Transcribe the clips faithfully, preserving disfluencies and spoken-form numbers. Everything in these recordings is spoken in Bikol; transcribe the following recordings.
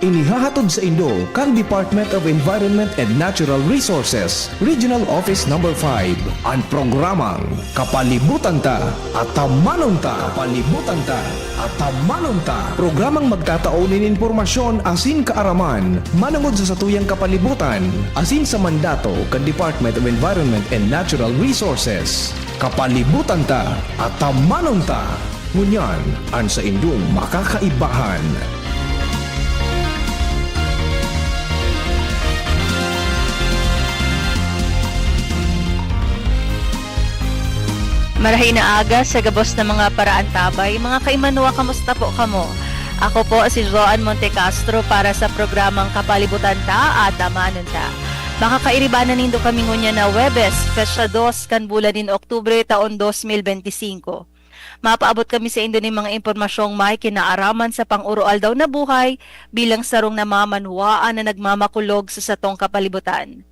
Inihahatod sa indo kan Department of Environment and Natural Resources, Regional Office Number five, an programang Kapalibutan Ta, Atamanon Ta. Kapalibutan Ta, Atamanon Ta. Programang magtatao nin impormasyon asin kaaraman manongod sa satuyang kapalibutan asin sa mandato kan Department of Environment and Natural Resources. Kapalibutan Ta, Atamanon Ta. Ngunyan, an saindong makakaibahan. Marahay na aga sa gabos na mga paraantabay. Mga kaimanwa, kamusta po kamo? Ako po si Joan Montecastro para sa programang Kapalibutan Ta, Atamanon Ta. Makakairibanan nindo kami ngunyan na Huwebes, petsa dos kan bulan nin Oktubre, taon dos mil benti singko. Mapaabot kami saindo nin mga impormasyong may kinaaraman sa pang-oroaldaw na buhay bilang sarong namamanwaan na nagmamakulog sa satong kapalibutan.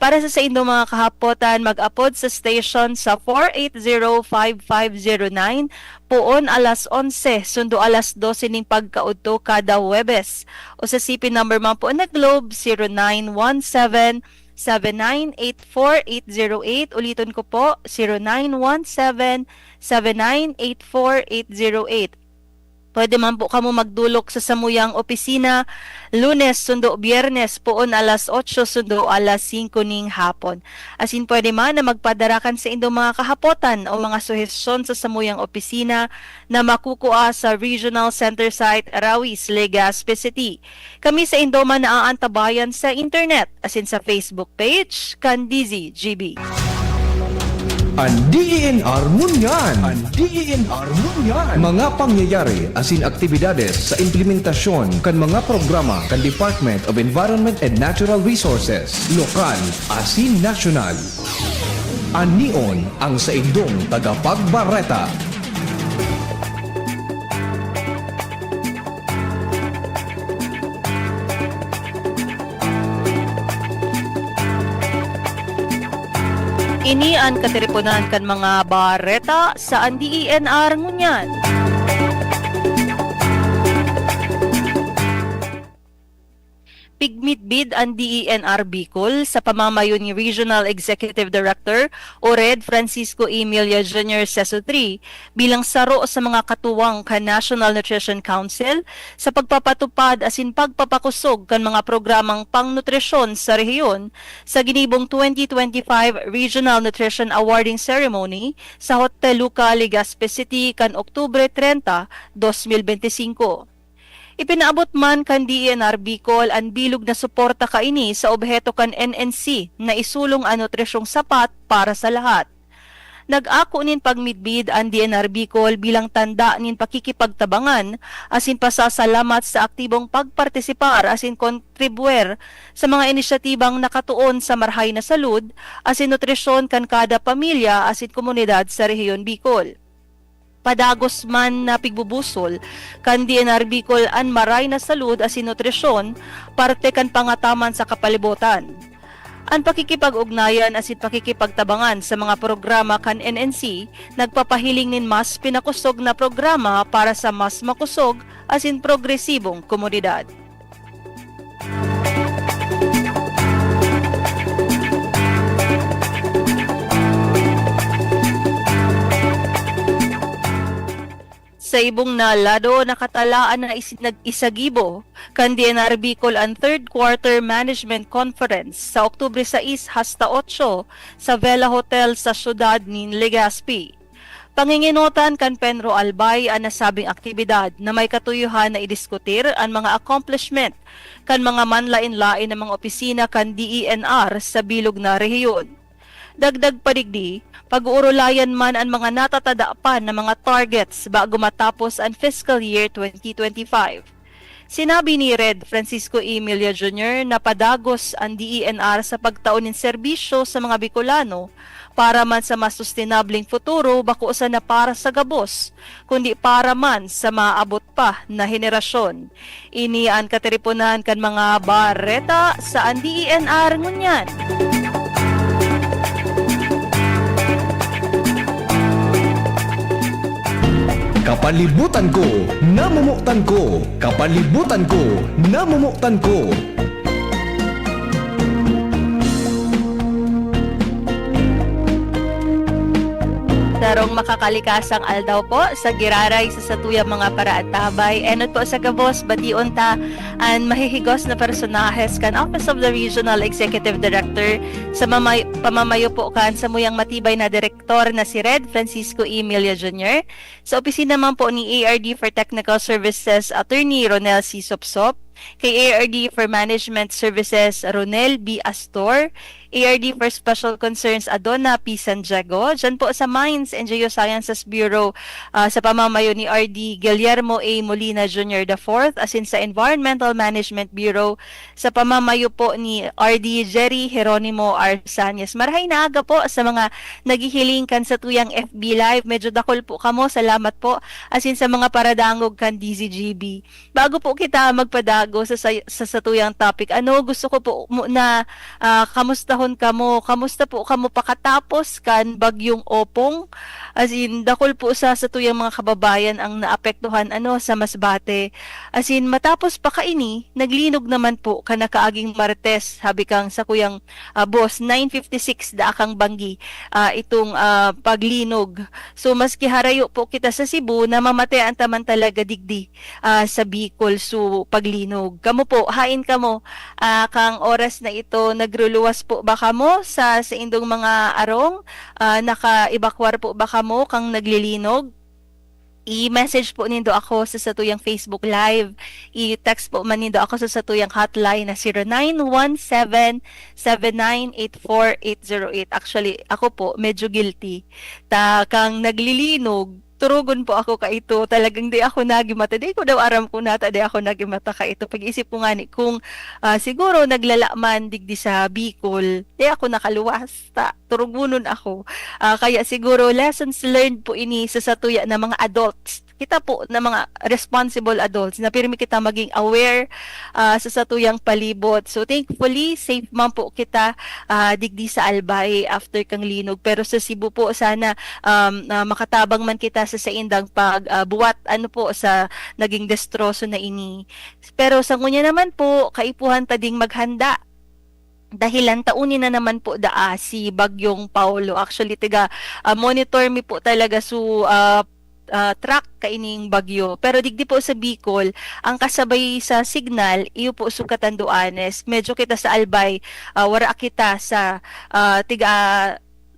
Para sa saindong mga kahapotan, mag-apod sa station sa four eight zero five five zero nine, poon alas onse, sundo alas dose nin pagkaudto kada Huwebes. O sa C P number man po na Globe, zero nine one seven, seven nine eight four eight zero eight. Uliton ko po, zero nine one seven, seven nine eight four eight zero eight. Pwede man po kamo magdolok sa samuyang opisina, Lunes sundo Biyernes, poon alas otso sundo alas singko ning hapon. Asin pwede man na magpadara kan saindong mga kahapotan o mga suhestyon sa samuyang opisina na makukua sa Regional Center Site, Rawis, Legazpi City. Kami saindo man naaantabayan sa internet asin sa Facebook page kan D Z G B. An D E N R ngunyan. An D E N R ngunyan. Mga pangyayari asin aktibidades sa implementasyon kan mga programa kan Department of Environment and Natural Resources, lokal asin nasyonal. An N E O N, ang saindong tagapagbareta. Ini an katiriponan kan mga bareta sa an D E N R ngunyan. Pigmidbid an D E N R Bicol sa pamamayo ni Regional Executive Director o RED Francisco Emilia Junior Seso three bilang saro sa mga katuwang kan National Nutrition Council sa pagpapatupad asin pagpapakosog kan mga programang pangnutrisyon sa rehiyon sa ginibong twenty twenty-five Regional Nutrition Awarding Ceremony sa Hotel Luca, Legazpi City kan Oktubre treinta, dos mil benti singko. Ipinaabot man kan D E N R Bicol an bilog na suporta kaini sa obheto kan N N C na isulong an nutrisyong sapat para sa lahat. Nag-ako nin pagmidbid an D E N R Bicol bilang tanda nin pakikipagtabangan asin pasasalamat sa aktibong pagpartisipar asin kontribuer sa mga inisyatibang nakatuon sa marahay na salud asin nutrisyon kan kada pamilya asin komunidad sa Rehiyon Bicol. Padagos man na pigbubusol kan D E N R Bicol an maray na salud asin nutrisyon, parte kan pangataman sa kapalibotan. An pakikipag-ugnayan asin pakikipagtabangan sa mga programa kan N N C nagpapahiling nin mas pinakosog na programa para sa mas makosog asin progresibong komunidad. Sa ibong na lado, nakatalaan na is-, nag-isagibo kan D N R Bicol an Third Quarter Management Conference sa Oktubre sais hasta otso sa Vela Hotel sa siyudad nin Legazpi. Pangingenotan kan Penro Albay an nasabing aktibidad na may katuyohan na idiskutir an mga accomplishment kan mga manlaen-laen na mga opisina kan D E N R sa bilog na rehiyon. Dagdag pa digdi, pag-uurulayan man an mga natatada pa na mga targets bago matapos an fiscal year twenty twenty-five. Sinabi ni Red Francisco Emilia Junior na padagos an D E N R sa pagtao nin serbisyo sa mga Bicolano para man sa mas sustenableng futuro, bako sana para sa gabos, kundi para man sa maabot pa na henerasyon. Ini an katiriponan kan mga bareta sa an D E N R ngunyan. Kapalibutan ko, namomotan ko. Kapalibutan ko, namomotan ko. Sarong makakalikasang aldaw po sa giraray sa satuyang mga paraantabay. Enot po sa gabos, bation ta an mahihigos na personahes kan Office of the Regional Executive Director sa mamay- pamamayo po kan samuyang matibay na direktor na si Red Francisco E. Milla Junior. Sa opisina man po ni A R D for Technical Services, Attorney Ronel C. Sopsop, kay A R D for Management Services, Ronel B. Astor, A R D for Special Concerns, Adona P. San Diego, dyan po sa Mines and Geosciences Bureau, ah, sa pamamayo ni R D Guillermo A. Molina Junior the fourth, asin sa Environmental Management Bureau, sa pamamayo po ni R D Jerry Jeronimo Arsanias. Marahay na aga po sa mga naghihiling kan satuyang F B Live. Medyo dakul po kamo. Salamat po. Asin sa mga paradangog kan D Z G B. Bago po kita magpadago sa, sa, sa satuyang topic, ano, gusto ko po muna, ah, kamustahon kamo. Kamusta po kamo pakatapos kan Bagyong Opong? As in, dakul po sa satuyang mga kababayan ang naapektuhan, ano, sa Masbate. As in, matapos pa kaini, naglinog naman po kan nakaaging Martes, habi kan sakuyang, ah, boss, nine fifty-six da akang banggi, ah, itong, ah, paglinog. So, maski harayo po kita sa Cebu, namamatean ta man talaga digdi, ah, sa Bicol. So, paglinog. Kamo po, hain kamo, ah, kang oras na ito, nagruluwas po ba kamo sa, sa indong mga arong? Ah, naka-evacuar po ba kamo kang naglilinog? I-message po nindo ako sa satuyang Facebook Live. I-text po man nindo ako sa satuyang hotline na zero nine one seven, seven nine eight four eight zero eight. Actually, ako po, medyo guilty. Ta kang naglilinog, turugon po ako kaito. Talagang di ako nagimata. Di ko daw aram kung nata di ako nagimata kaito. Pag-isip ko ngani kung, ah, siguro naglala man digdi sa Bicol, di ako nakaluwas. Ta, turugonon ako. Ah, kaya siguro lessons learned po ini sa satuya na mga adults. Kita po na mga responsible adults na pirmi kita maging aware, ah, sa satuyang palibot. So, thankfully, safe man po kita, ah, digdi sa Albay after kang linog. Pero sa Cebu po, sana, um, ah, makatabang man kita sa saindang pag, ah, buwat, ano po, sa naging destroso na ini. Pero sa ngunya naman po, kaipuhan ta ding maghanda. Dahilan tauni na naman po daa si Bagyong Paulo. Actually, tiga, ah, monitor mi po talaga su, ah, ah, track kaining bagyo. Pero digdi po sa Bicol, ang kasabay sa signal, iyo po su Catanduanes. Medyo kita sa Albay, ah, wara kita sa, ah, tiga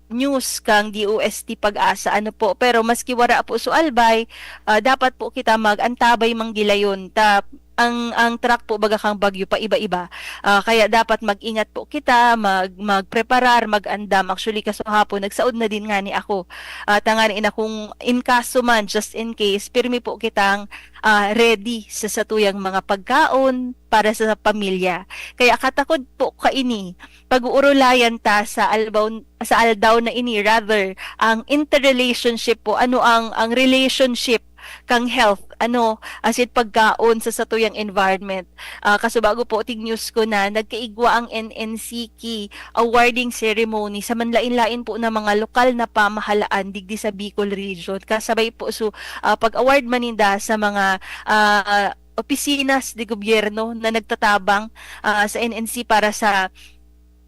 news kang D O S T Pag-asa, ano po. Pero maski wara po su Albay, ah, dapat po kita mag-antabay manggilayon. Ta, ang, ang track po baga kang bagyo, paiba-iba. Ah, kaya dapat mag-ingat po kita, mag-, magpreparar, mag-andam. Actually, kaso hapon, nagsaod na din ngani ako. Ah, tanganing na kung in kaso man, just in case, pirmi po kitang, ah, ready sa satuyang mga pagkaon para sa pamilya. Kaya katakod po kaini, pag-uurulayan ta sa albaw, sa aldaw na ini, rather, ang interrelationship po, ano ang, ang relationship kang health, ano, as in pagkaon sa satuyang environment. Ah, kaso bago po, tig-news ko na, nagkaigwa ang N N C ki awarding ceremony sa manlain-lain po na mga lokal na pamahalaan digdi sa Bicol Region. Kasabay po, so, ah, pag-award man ninda sa mga, ah, opisina de gobyerno na nagtatabang, ah, sa N N C para sa,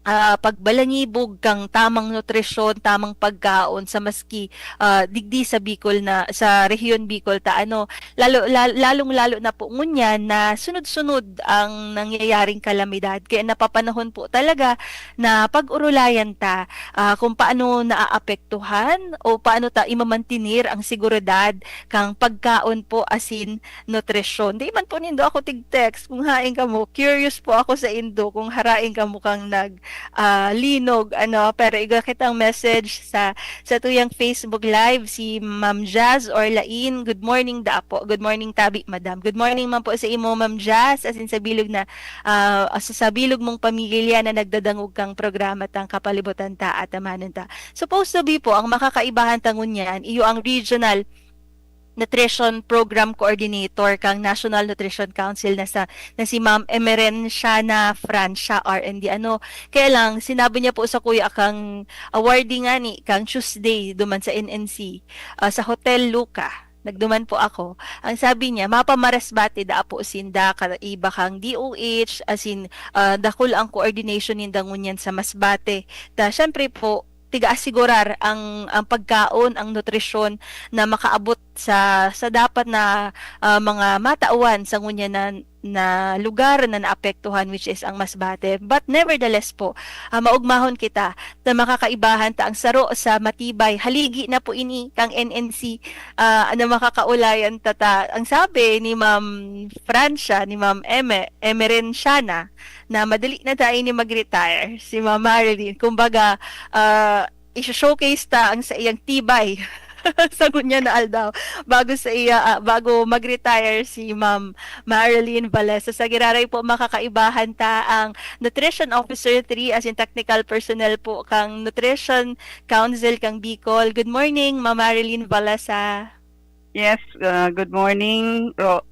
ah, pagbalangibog kang tamang nutrisyon, tamang pagkaon sa maski, ah, digdi sa Bicol na, sa rehiyon Bicol ta, ano, lalo, la-, lalong-lalo na po ngunyan na sunod-sunod ang nangyayaring kalamidad. Kaya napapanahon po talaga na pag-urulayan ta, ah, kung paano naaapektuhan o paano ta imamantinir ang seguridad kang pagkaon po asin nutrisyon. Di man po nindo ako tig-text kung hain kamo. Curious po ako sa indo kung harain kamo kang nag, ah, linog, ano. Pero igwa kitang message sa, sa tuyang Facebook Live, si Ma'am Jazz Orlain. Good morning, da po. Good morning, tabi, madam. Good morning man po sa imo, Ma'am Jazz. Asin sa bilog na, ah, sa, sa bilog mong pamilya na nagdadangog kang programa tang Kapalibutan Ta, Atamanon Ta. Supposed to be po, ang makakaibahan ta ngunyan, iyo ang regional nutrition program coordinator kang National Nutrition Council na sa, na si Ma'am Emerenciana Francia, R N D. Ano, kaya lang, sinabi niya po sa kuya kang awardee ngani, kang Tuesday, duman sa N N C, ah, sa Hotel Luca. nagduman po ako. Ang sabi niya, mapa-Masbate daa po sinda, kaiba kan D O H, as in, ah, dakul ang coordination ninda ngunyan sa Masbate. Ta, siyempre po, tiga-asigurar ang, ang pagkaon, ang nutrisyon na makaabot sa, sa dapat na, ah, mga matawan sa ngunyan na, na lugar na naapektuhan, which is ang Masbate. But nevertheless po, ah, maogmahon kita na makakaibahan ta ang saro sa matibay. Haligi na po ini kang N N C, ah, na makakaulayan ta, ta. Ang sabi ni Ma'am Francia, ni Ma'am Eme-, Emerenciana, na madali na tayo ni mag-retire, si Ma'am Marilyn. Kumbaga, ah, i-showcase ta ang sa iyang tibay sa ngunyan na aldaw bago sa iya, ah, bago mag-retire si Ma'am Marilyn Valesa. Sa giraray po, makakaibahan ta ang Nutrition Officer three, as in technical personnel po kang Nutrition Council kang Bicol. Good morning, Ma'am Marilyn Valesa. Yes, uh, good morning, Ro.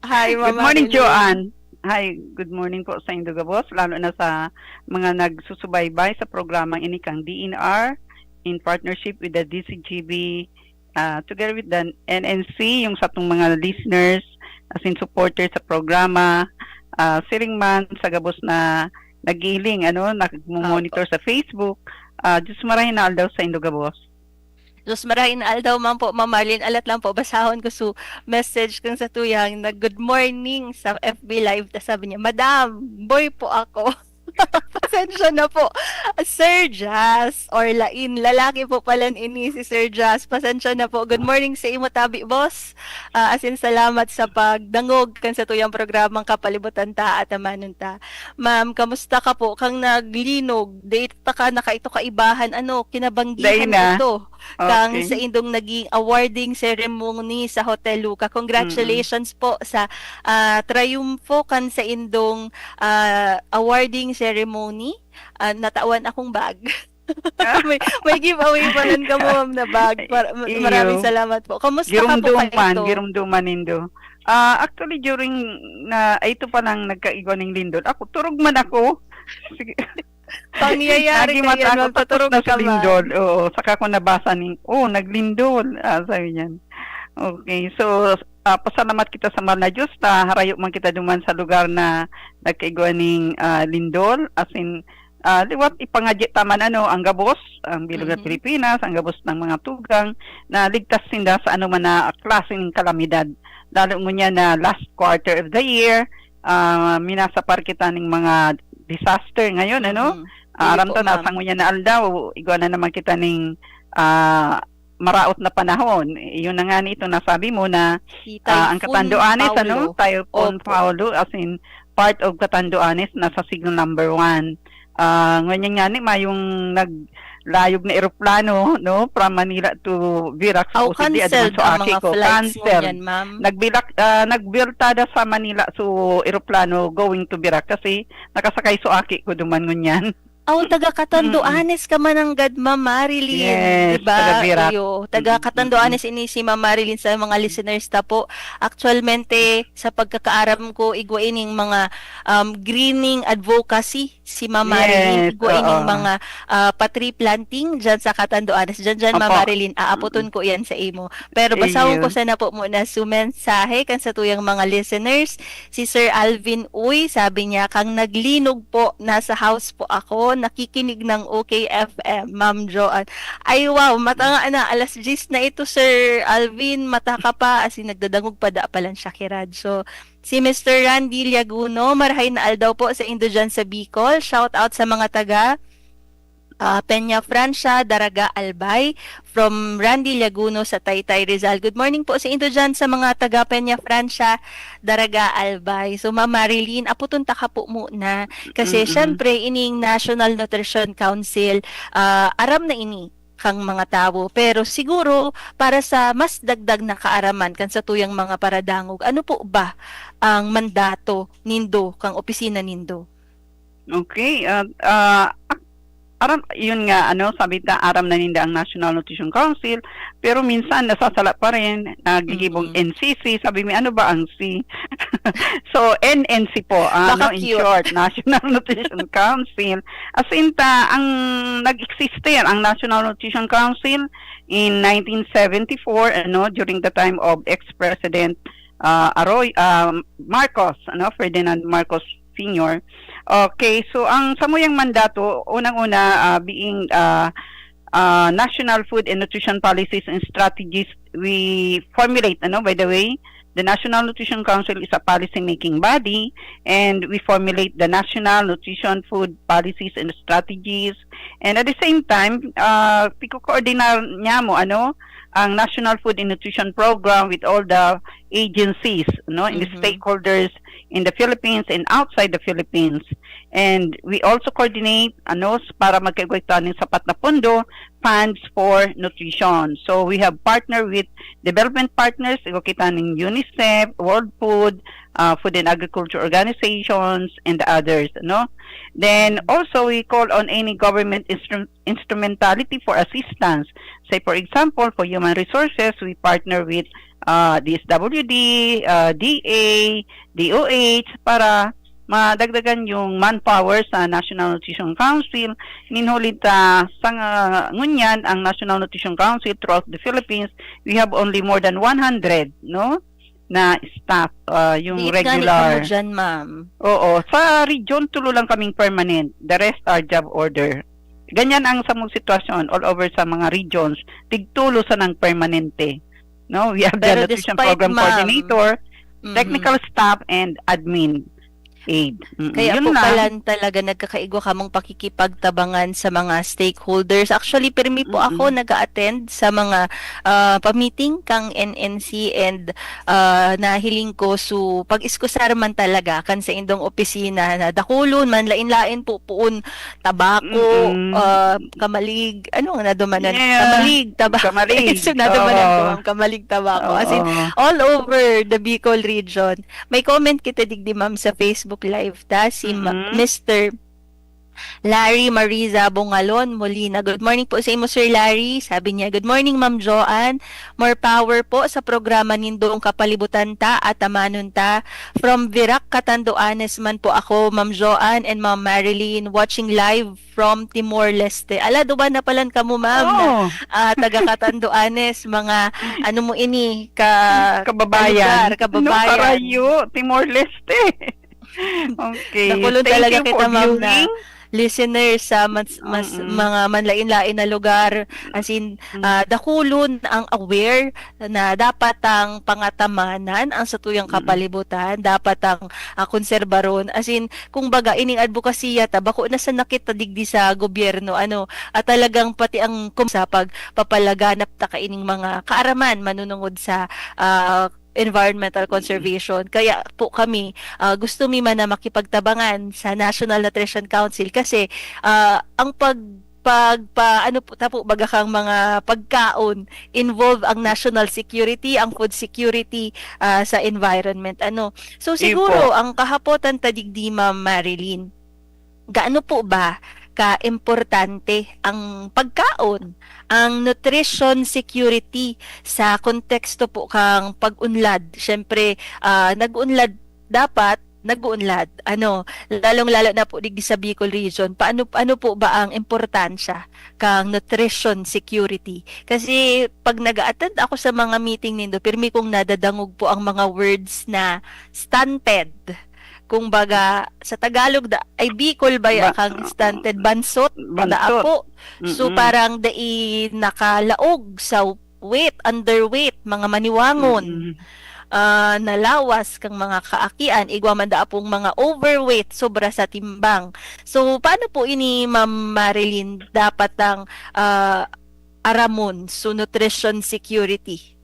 Hi, Ma'am Good morning, Marilyn. Joanne. Hi, good morning po sa indo gabos, lalo na sa mga nagsusubaybay sa programang ini kang D N R in partnership with the D Z G B, uh, together with the N N C, yung sa atong mga listeners, as in supporters sa programa, uh, siring man sa gabos na nagiling, ano, nagmo-monitor sa Facebook. Uh, Diyos marahin na aldaw sa indo gabos. Diyos marahin na aldaw man po, Ma'am Marilyn. Alat lang po, basahon ko su message kang sa tuyang nag-good morning sa F B Live. Tas sabi niya, "Madam, boy po ako." Pasensya na po. Sir Jazz, or lain, lalaki po pala ini si Sir Jazz. Pasensya na po. Good morning sa imo tabi, boss. Ah, as in, salamat sa pagdangog kan sa tuyang programang Kapalibutan Ta at Amanon Ta. Ma'am, kamusta ka po? Kang naglinog, data ka na kaito kaibahan, ano, kinabanggihan Dai na. ito. Kang Okay. sa indong naging awarding ceremony sa Hotel Luca. Congratulations po sa, ah, triumfo kan sa indong, ah, awarding ceremony. Ah, natawan akong bag. May, may giveaway pa rin kamo, ma'am, na bag. Mar- ma- Iyo. maraming salamat po. Kamusta ka po Girumduman, kaito? girumduman nindo. Ah, actually, during na, ay, ito pa lang nagkaigwa ning lindol. Ako, turog man ako. Sige. Pangyayari Naging ka mata yan, ko, ma'am. tapos Taturog na ka sa man. lindol. Oo, saka ko nabasa ning, "Oh, naglindol," ah, sabi niyan. Okay, so, ah, pasalamat kita sa mahal na Diyos na harayo man kita duman sa lugar na nagkaigwa ning, ah, lindol. As in, ah, liwat ipangadya ta man, ano, ang gabos, ang bilog na Mhm. Pilipinas, ang gabos ng mga tugang, na ligtas sinda sa ano man na klase ng kalamidad. Lalo ngunyan na last quarter of the year, ah, minasapar kita ning mga disaster ngayon, ano? Mhm. Ah, Sige aram po, ta na ma'am. sa ngunyan na aldaw, igwa na naman kita ning, ah, maraot na panahon. Iyon na nga ni itong nasabi mo na, Si ah, ang Typhoon Catanduanes, Paolo. ano? Typhoon Opo. Paolo, as in, part of Catanduanes, nasa signal number one. Ah, ngunyan nga ni, mayong naglayog na eroplano, no? From Manila to Virac, Aw, supposedly, aduman canceled so ang aki mga ko. flights Canceled. ngunyan, ma'am. Nagbilak, ah, nagbiltada sa Manila so eroplano going to Virac kasi nakasakay so aki ko duman ngunyan. Aw, taga Catanduanes ka man nanggad, Ma'am Marilyn, Yes, di ba? taga Virac. Iyo, taga Mm, Catanduanes ini si Ma'am Marilyn sa mga listeners ta po. Actualmente, sa pagkakaaram ko, igwa ining mga, um, greening advocacy si Ma'am Marilyn. Yes, Igwa ining oo. mga, ah, pa-tree planting dyan sa Catanduanes. Dyan, dyan, Ma'am Opo. Marilyn, aapoton ko yan sa imo. Pero basahon ko Iyo. sana po muna su mensahe kan sa tuyang mga listeners. Si Sir Alvin Uy, sabi niya, "Kang naglinog po, nasa house po ako, nakikinig ng O K F M, Ma'am Joanne." Ay, wow, matanga na, alas diyes na ito, Sir Alvin, mata ka pa, as in, nagdadangog pa da palan siya ki radyo. Si Mister Randy Liaguno, "Marahay na aldaw po sa indo dyan sa Bicol. Shout out sa mga taga, ah, Peña Francia, Daraga, Albay." From Randy Liaguno sa Taytay, Rizal. Good morning po sa indo dyan sa mga taga Peña Francia, Daraga, Albay. So, Ma'am Marilyn, aputon ta ka po muna. Kasi, Mm-mm. syempre, ining National Nutrition Council, ah, aram na ini kang mga tawo. Pero siguro, para sa mas dagdag na kaaraman kan sa tuyang mga paradangog, ano po ba ang mandato nindo, kang opisina nindo? Okay, ah, ah, ak- aram, yun nga, ano, sabi ta, aram na ninda ang National Nutrition Council, pero minsan nasasala pa rin, nagigibong Mm. N C C, sabi mi, "Ano ba ang C?" So, N N C po, ano, Baka in cute. short, National Nutrition Council. As in, ta, ang nag-exist yan, ang National Nutrition Council in nineteen seventy-four, ano, during the time of ex-President, ah, Arroy-, ah, Marcos, ano, Ferdinand Marcos Senior. Okay, so ang samuyang mandato, unang-una, ah, being, ah, ah, National Food and Nutrition Policies and Strategies, we formulate, ano, by the way, the National Nutrition Council is a policy-making body, and we formulate the National Nutrition Food Policies and Strategies. And at the same time, ah, piko-coordinar niya mo, ano, ang National Food and Nutrition Program with all the agencies, no, and the Mhm. stakeholders in the Philippines and outside the Philippines. And we also coordinate, ano, s-, para magkaigwa tayo ng sapat na pondo, funds for nutrition. So we have partner with development partners, igwa kita ning UNICEF, World Food, ah, Food and Agriculture Organizations, and others, no? Then also we call on any government instru-, instrumentality for assistance. Say for example, for human resources, we partner with, ah, D S W D, ah, D A, D O H para madagdagan yung manpower sa National Nutrition Council. Ninhuli ta sa nga-, ngunyan ang National Nutrition Council throughout the Philippines, we have only more than one hundred, no? Na staff, ah, yung Liit nga ni regular. kamo dyan, ma'am. Oo, sa region, tulo lang kaming permanent. The rest are job order. Ganyan ang samong sitwasyon all over sa mga regions. Tigtulo sa nang permanente. No, we have the Pero nutrition despite, program ma'am, coordinator, Mhm. technical staff, and admin aid. Mm, Kaya yun po lang. pala talaga nagkakaigwa kamong pakikipagtabangan sa mga stakeholders. Actually, pirmi po ako Mm-mm. nag-a-attend sa mga, ah, pa-meeting kang N N C and, ah, nahiling ko, so, pag-iskusar man talaga kan sa indong opisina na dakulon man, lain-lain po, poon, tabako, Mm-mm. ah, kamalig, ano nga nadumanan? Yeah. Kamalig, tabako. Kamalig. So, nadumanan ko, Oo. ma'am, kamalig, tabako. As in, Oo. all over the Bicol region. May comment kita digdi, ma'am, sa Facebook Live ta, si Ma-, Mm-mm. Mister Larry Mariza Bongalon Molina. Good morning po sa imo, Sir Larry. Sabi niya, "Good morning, Ma'am Joanne. More power po sa programa nindong Kapalibutan Ta, Atamanon Ta. From Virac, Catanduanes man po ako, Ma'am Joanne and Ma'am Marilyn, watching live from Timor-Leste." Ala, duwa na palan kamo, ma'am, na, Oh. ah, taga Catanduanes, mga, ano mo ini, ka-, Kababayan. kalugar, kababayan. No, karayo, Timor-Leste. Okay. Dakulon Thank talaga you for kita, ma'am, na viewing. listeners sa mas, mas Mm-mm. mga manlain-lain na lugar. As in, Mm. ah, dakulon ang aware na dapat ang pangatamanan ang satuyang Mm-mm. kapalibutan, dapat ang, ah, konserbaron. As in, kumbaga, ining adbokasiya ta, bako na sa nakita digdi sa gobyerno, ano, at talagang pati ang kum-, sa pagpapalaganap ta kaining mga kaaraman manunungod sa, ah, environmental Mm. conservation. Kaya po kami, ah, gusto mi man na makipagtabangan sa National Nutrition Council kasi, ah, ang pag-, pagpa-, ano po, ta po, baga kang mga pagkaon, involve ang national security, ang food security, ah, sa environment. Ano? So, Iyo siguro, po. ang kahapotan ta digdi, Ma'am Marilyn, gaano po ba ka-importante ang pagkaon, ang nutrition security sa konteksto po kang pag-unlad? Siyempre, ah, nag-unlad, dapat nag-uunlad, ano, lalong-lalo na po digdi sa Bicol region. Paano, ano po ba ang importansya kang nutrition security? Kasi pag nag-a-attend ako sa mga meeting nindo, pirmi kong nadadangog po ang mga words na stunted. Kumbaga, sa Tagalog, da, ay Bicol ba ya Ba-, kang stunted? Bansot? Bansot. Daa po. So, Mm-mm. parang dai nakalaog sa weight, underweight, mga maniwangon. Mm-mm. Ah, nalawas kang mga kaakian, igwa man daa pong mga overweight, sobra sa timbang. So, paano po ini, Ma'am Marilyn, dapat ang, ah, aramon? So, nutrition security.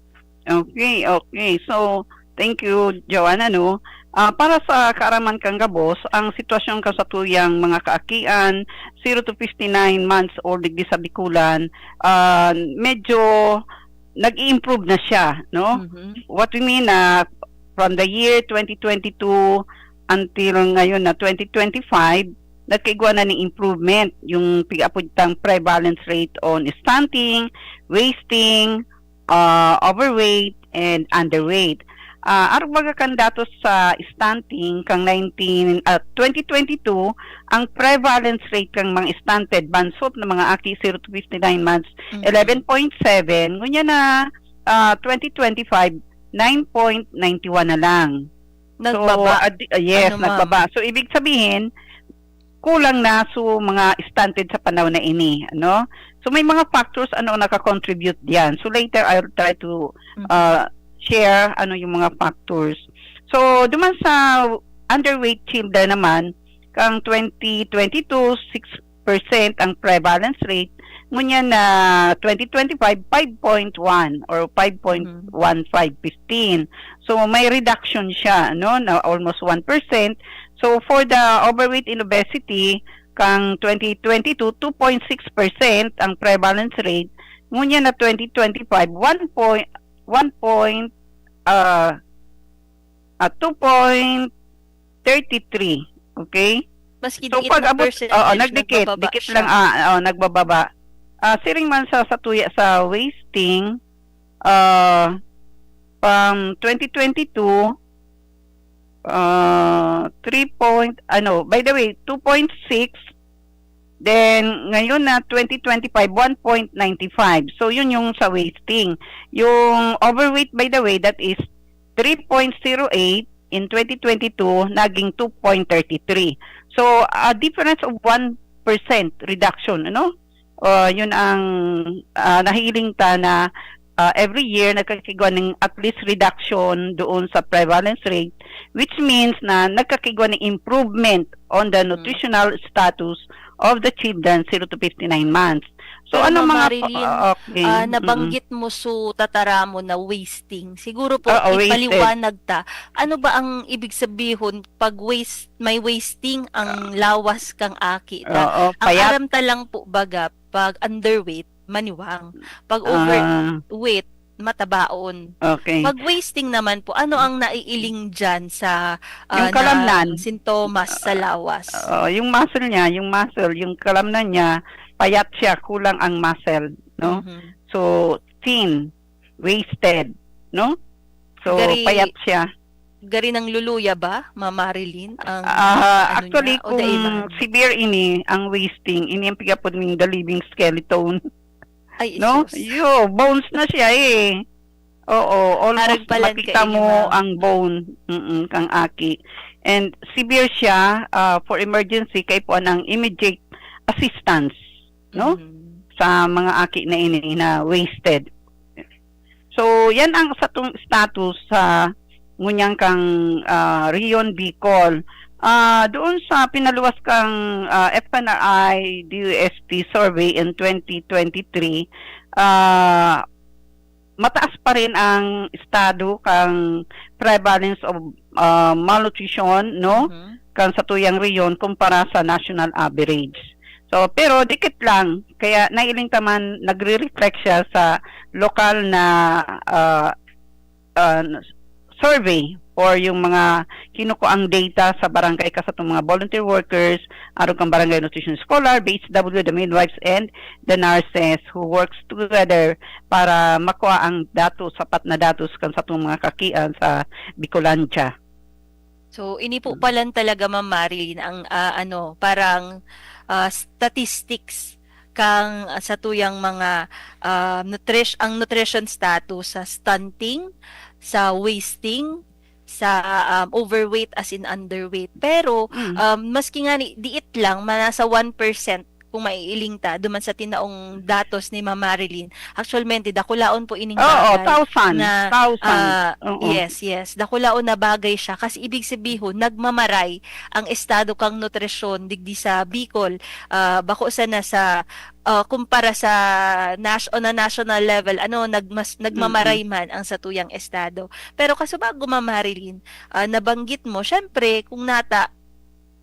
Okay, okay. So, thank you, Joanna, no? Ah, para sa kaaraman kang gabos, ang sitwasyon kan satuyang mga kaakian, zero to fifty-nine months old digdi sa Bicolan, ah, medyo nag-i-improve na siya, no? Mhm. What we mean na from the year twenty twenty-two until ngayon na twenty twenty-five, nagkaigwa na ning improvement, yung pig-apod tang prevalence rate on stunting, wasting, ah, overweight, and underweight. Ah, arog baga kan datos sa stunting kang nineteen, ah, twenty twenty-two, ang prevalence rate kang mga stunted, bansot na mga aki zero to fifty-nine months, Mhm. eleven point seven, ngunyan na, ah, twenty twenty-five, nine point nine one na lang. So, Nagbaba? adi-, ah, yes, Ano, ma'am? nagbaba. So, ibig sabihin, kulang na so mga stunted sa panahon na ini, ano? So, may mga factors ano ang nakakontribute diyan. So, later I'll try to, Mhm. ah, share ano yung mga factors. So, duman sa underweight children naman, kang twenty twenty-two, six percent ang prevalence rate. Ngunyan na twenty twenty-five, five point one or five point one five fifteen. So, may reduction siya, no, na almost one percent. So, for the overweight and obesity, kang twenty twenty-two, two point six percent ang prevalence rate. Ngunyan na twenty twenty-five, one point, one point, ah, ah, two point thirty-three. Okay? Maski So, diit pag na abot, percentage, oo, nagdikit, nagbababa dikit siya. lang, ah, oh, nagbababa. Ah, siring man sa, sa tuya, sa wasting, ah, from twenty twenty-two, ah, three point, ano, by the way, two point six, then ngayon na twenty twenty-five, one point nine five. So, yun yung sa wasting. Yung overweight, by the way, that is three point zero eight, in twenty twenty-two, naging two point thirty-three. So, a difference of one percent reduction, ano? Ah, yun ang, ah, nahiling ta na, ah, every year nagkakigwa ng at least reduction doon sa prevalence rate, which means na nagkakigwa ng improvement on the Mm. nutritional status of the children zero to fifty-nine months. So, Pero, ano Ma'am mga Marilyn, ah, okay. ah, Mm. nabanggit mo so tataramon na wasting. Siguro po, Oo, wasted. ipaliwanag ta, ano ba ang ibig sabihon pag waste, may wasting ang Ah. lawas kang aki ta? Oo, Ang payat. aram ta lang po baga, pag underweight, maniwang. Pag Ah. overweight, matabaon. Okay. Pag wasting naman po, ano ang naiiling diyan sa, Yung ah, kalamnan. na sintomas sa Ah, lawas? oo, yung muscle niya, yung muscle, yung kalamnan niya, payat siya, kulang ang muscle, no? Mhm. So, thin, wasted, no? So, Gari-, payat siya. gari nangluluya ba, Ma'am Marilyn, ang Ah, ano actually, niya, o kung dai man? severe ini, ang wasting, ini ang pigapod ning the living skeleton. Ay, No? Jesus. Yo, bones na siya eh. Oo, almost Arag palan makita kaini, mo ma'am. ang bone, mm, kang aki. And severe siya, ah, for emergency, kaipuhan ang immediate assistance, no? Mhm. Sa mga aki na ini na wasted. So, yan ang satong status sa ngunyan kang, ah, Rion Bicol. Ah, doon sa pinaluwas kang, ah, F N R I D U S T survey in twenty twenty-three, ah, mataas pa rin ang estado kang prevalence of, ah, malnutrition, no? Mhm. Kan satuyang rehiyon kumpara sa national average. So, pero dikit lang, kaya nailing ta man, nagre-reflect siya sa lokal na, ah, ah, survey or yung mga kinukuang data sa barangay, ka satong mga volunteer workers, arog kang barangay nutrition scholar, B H W, the midwives, and the nurses who works together para makua ang datos, sapat na datos kan satong mga kakian sa Bicolandia. So, ini po Mm. palan talaga, Ma'am Marilyn, ang, ah, ano, parang, ah, statistics kang, ah, satuyang mga, ah, nutris-, ang nutrition status sa stunting, sa wasting, sa, um, overweight as in underweight. Pero, Mm. um, maski nga ni, diit lang, ma-, nasa one percent kung maiiling ta, duman sa tinaong datos ni Ma'am Marilyn. Actualmente, dakulaon po ining Oo, bagay thousand, na, thousand. ah, Oo. yes, yes. Dakulaon na bagay siya kasi ibig sabihon, nagmamaray ang estado kang nutrisyon digdi sa Bicol. Ah, bako sana sa, ah, kumpara sa nas-, on a national level, ano, nagmas-, nagmamaray Mm-mm. man ang satuyang estado. Pero kasubago, Ma'am Marilyn, ah, nabanggit mo, syempre, kung nata,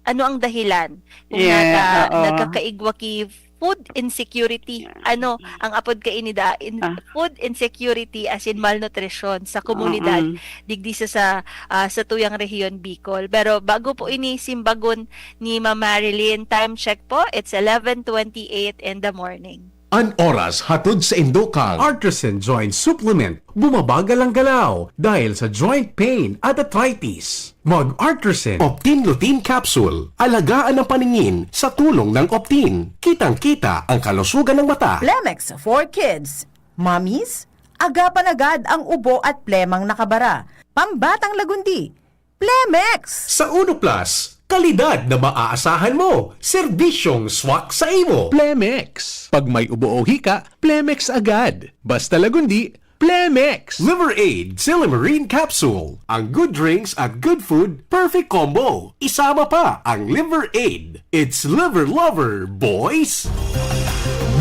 ano ang dahilan? Kung Yeah, nata-, oo. nagkakaigwa ki food insecurity. Ano ang apod kaini da? In, Ah. Food insecurity, as in malnutrition sa komunidad, Mm-mm. digdi sa, sa, ah, sa tuyang rehiyon Bicol. Pero bago po ini simbagon ni Ma'am Marilyn, time check po, it's eleven twenty-eight in the morning. An oras hatod sa indo kan Artisan Joint Supplement. Bumabagal ang galaw dahil sa joint pain at arthritis. Mag Artisan Optin Lutein Capsule. Alagaan ang paningin sa tulong ng Optin. Kitang-kita ang kalusugan ng mata. Plemex for Kids. Mommies, agapan agad ang ubo at plemang nakabara. Pambatang lagundi. Plemex! Sa Uno Plus, kalidad na maaasahan mo, serbisyong swak sa imo. Plemex. Pag may ubo o hika, Plemex agad. Basta lagundi, Plemex. Liver Aid Silimarine Capsule. Ang good drinks at good food, perfect combo. Isama pa ang Liver Aid. It's Liver Lover, boys!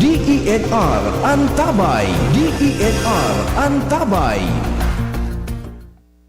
D E N R Antabay. D E N R Antabay.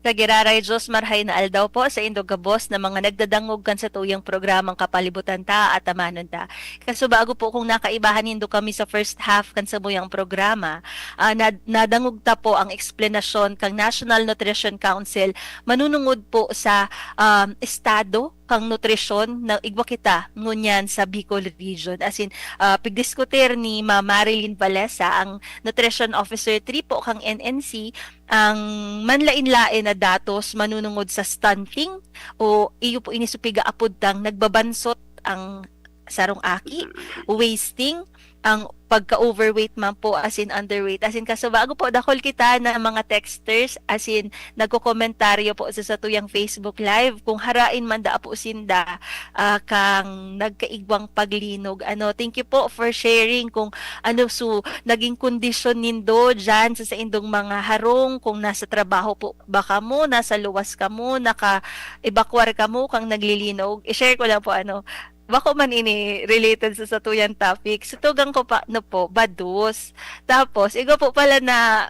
Sa giraray Diyos, marhay na aldaw po sa indog gabos na mga nagdadangog kan sa tuyang programang Kapalibutan Ta at Amanon Ta. Kaso bago po kung nakaibahan nindo kami sa first half kan samuyang programa, ah, nad- nadangog ta po ang eksplanasyon kang National Nutrition Council manunungod po sa um, estado kang nutrisyon na igwa kita ngunyan sa Bicol Region. As in, ah, pigdiskutir ni Ma Marilyn Valesa, ang Nutrition Officer three po kang N N C, ang manlain-lain na datos manunungod sa stunting o iyo po ini supiga apod tang nagbabansot ang sarong aki, wasting, ang pagka-overweight man po, as in underweight. As in, kaso bago po, dakol kita na mga texters, as in, nagkokomentaryo po sa satuyang Facebook Live. Kung harain man da po sinda, ah, kang nagkaigwang paglinog. Ano, thank you po for sharing kung ano su naging kondisyon nindo dyan sa saindong mga harong, kung nasa trabaho po ba kamo, nasa luwas kamo, naka-evacuar kamo kang naglilinog. I-share ko lang po, ano, bako man ini related sa satuyan topic. Sa tugang ko pa, no po, bados. Tapos, igwa po pala na,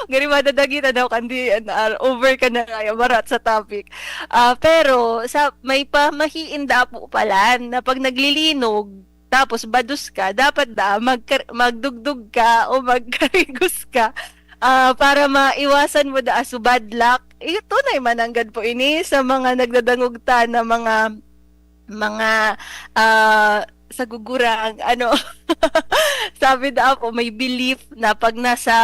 gari madadagita daw kan D E N R, over ka na nga, barat sa topic. Ah, pero, sa, may pamahiin da po pala na pag naglilinog, tapos bados ka, dapat da magkar- magdugdog ka o magkarigos ka, ah, para maiwasan mo da su bad luck. Eh, tunay mananggad po ini sa mga nagdadangog ta na mga, mga, ah, sagugurang, ano. Sabi da po, may belief na pag nasa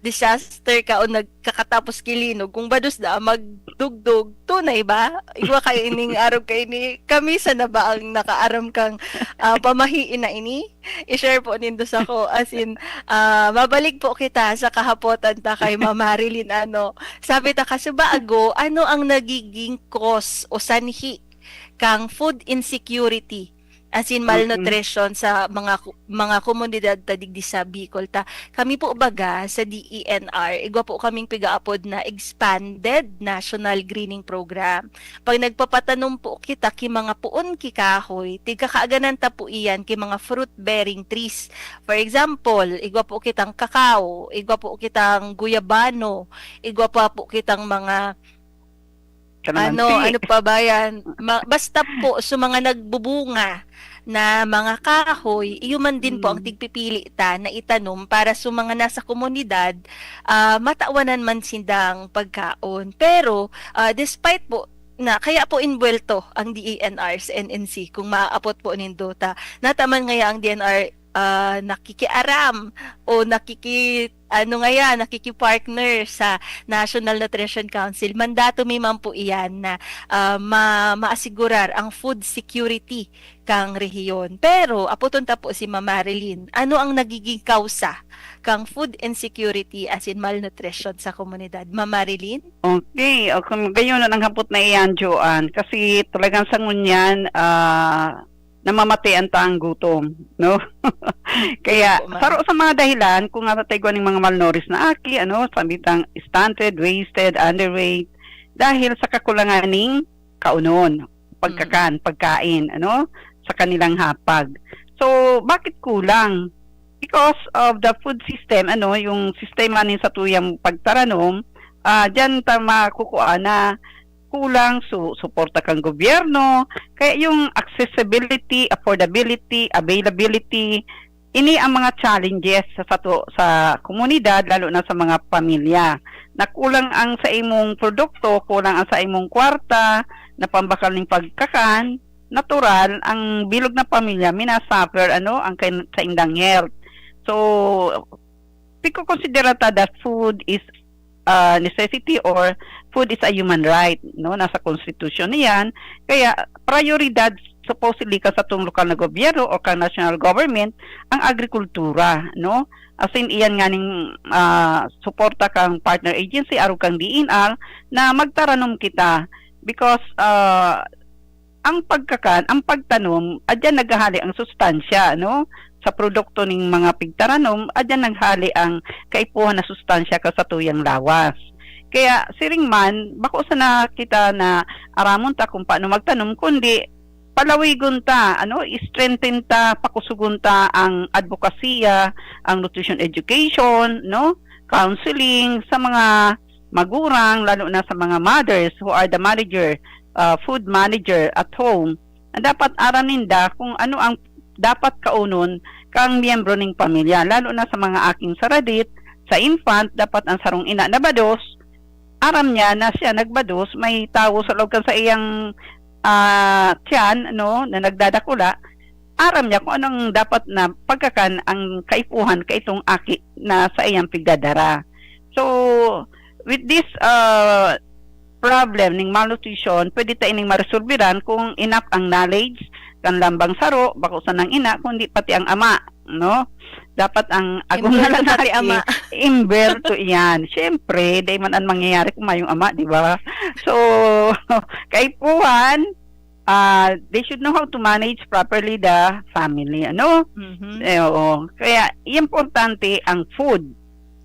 disaster ka o nagkakatapos ki linog, kung bados da magdugdog, tunay ba? Igwa kayo ining arog kayo ni, kami sana ba ang nakaaram kang, ah, pamahiin na ini? I-share po nindo sa ko. As in, ah, mabalik po kita sa kahapotan ta kay Ma Marilyn, ano. Sabi ta, kasi bago, ano ang nagiging cause o sanhi kang food insecurity? As in, Mm-mm. malnutrition sa mga ku- mga komunidad ta digdi sa Bicol ta. Kami po baga sa D E N R, igwa po kaming pigaapod na Expanded National Greening Program. Pag nagpapatanom po kita ki mga puon ki kahoy, tigkakaaganan ta po iyan ki mga fruit-bearing trees. For example, igwa po kitang kakao, igwa po kitang guyabano, igwa pa po kitang mga Kalamansi. ano, ano pa ba yan? Ma- basta po, sa mga nagbubunga na mga kahoy, iyo man din po ang Mm. tigpipili ta na itanom para sa mga nasa komunidad, ah, matawanan man sindang pagkaon. Pero, ah, despite po na, kaya po inbuwelto ang D E N R sa N N C, kung maaapot po nindo ta. Nataman ngaya ang D N R, ah, nakikiaram o nakiki-, ano ngaya, nakikipartner sa National Nutrition Council. Mandato mi man po iyan na, ah, ma- maasigurar ang food security kang rehiyon. Pero, apoton ta po si Ma Marilyn, ano ang nagiging kausa kang food insecurity, as in malnutrition sa komunidad? Ma Marilyn? Okay, o kung gayon ang hapot na iyan, Joanne, kasi talagang sa ngunyan, ah, namamatean ta ang gutom, no? Kaya, Opo, ma'am. Saro sa mga dahilan, kung nga tatigwan ng mga malnourished na aki, ano, sabi tang stunted, wasted, underweight, dahil sa kakulangan ng kaunon, pagkakan, pagkain, ano, sa kanilang hapag. So, bakit kulang? Because of the food system, ano, yung sistema ni sa tuyang pagtaranom, ah, diyan ta makukuha na kulang su suporta kan gobyerno, kaya yung accessibility, affordability, availability, ini ang mga challenges sa sato sa komunidad, lalo na sa mga pamilya. Na kulang ang sa imong produkto, kulang ang sa imong kwarta na pambakal ning pagkakan, natural, ang bilog na pamilya mina-suffer, ano, ang kain saindang health. So, pigkokonsidera ta that food is a necessity or food is a human right, no? Nasa konstitusyon na yan. Kaya, prayoridad supposedly kan satong lokal na gobyerno o kan national government ang agrikultura, no? As in, iyan nganing, ah, suporta kang partner agency, arog kang D N R, na magtaranom kita. Because, ah, ang pagkakan, ang pagtanom, adyan naghahali ang sustansya, no? Sa produkto ning mga pigtaranom, adyan naghali ang kaipuhan na sustansya ka sa tuyang lawas. Kaya, siring man, bako sana kita na aramon ta kung paano magtanom, kundi palawigon ta, ano, i-strengthen ta, pakusugon ta ang advokasya, ang nutrition education, no? Counseling sa mga magurang, lalo na sa mga mothers who are the manager, ah, food manager at home, na dapat aram ninda kung ano ang dapat kaunon kang miyembro ning pamilya, lalo na sa mga aking saradit, sa infant, dapat ang sarong ina na bados, aram niya na siya nagbados, may tawo sa loob kan sa iyang, ah, tiyan, no, na nagdadakula, aram niya kung anong dapat na pagkakan ang kaipuhan kaitong aki na sa iyang pigdadara. So, with this, ah, problem ning malnutrition, pwede ta ining maresolbiran kung enough ang knowledge kan lambang saro, bako sanang ina, kundi pati ang ama, no? Dapat ang agom na Imbelto lang pati aki, ama. Imbelto iyan. Siyempre, dai man an mangyayari kung mayong ama, di ba? So, kaipuhan, ah, they should know how to manage properly the family, ano? Mhm. Eh, oo. Kaya, importante ang food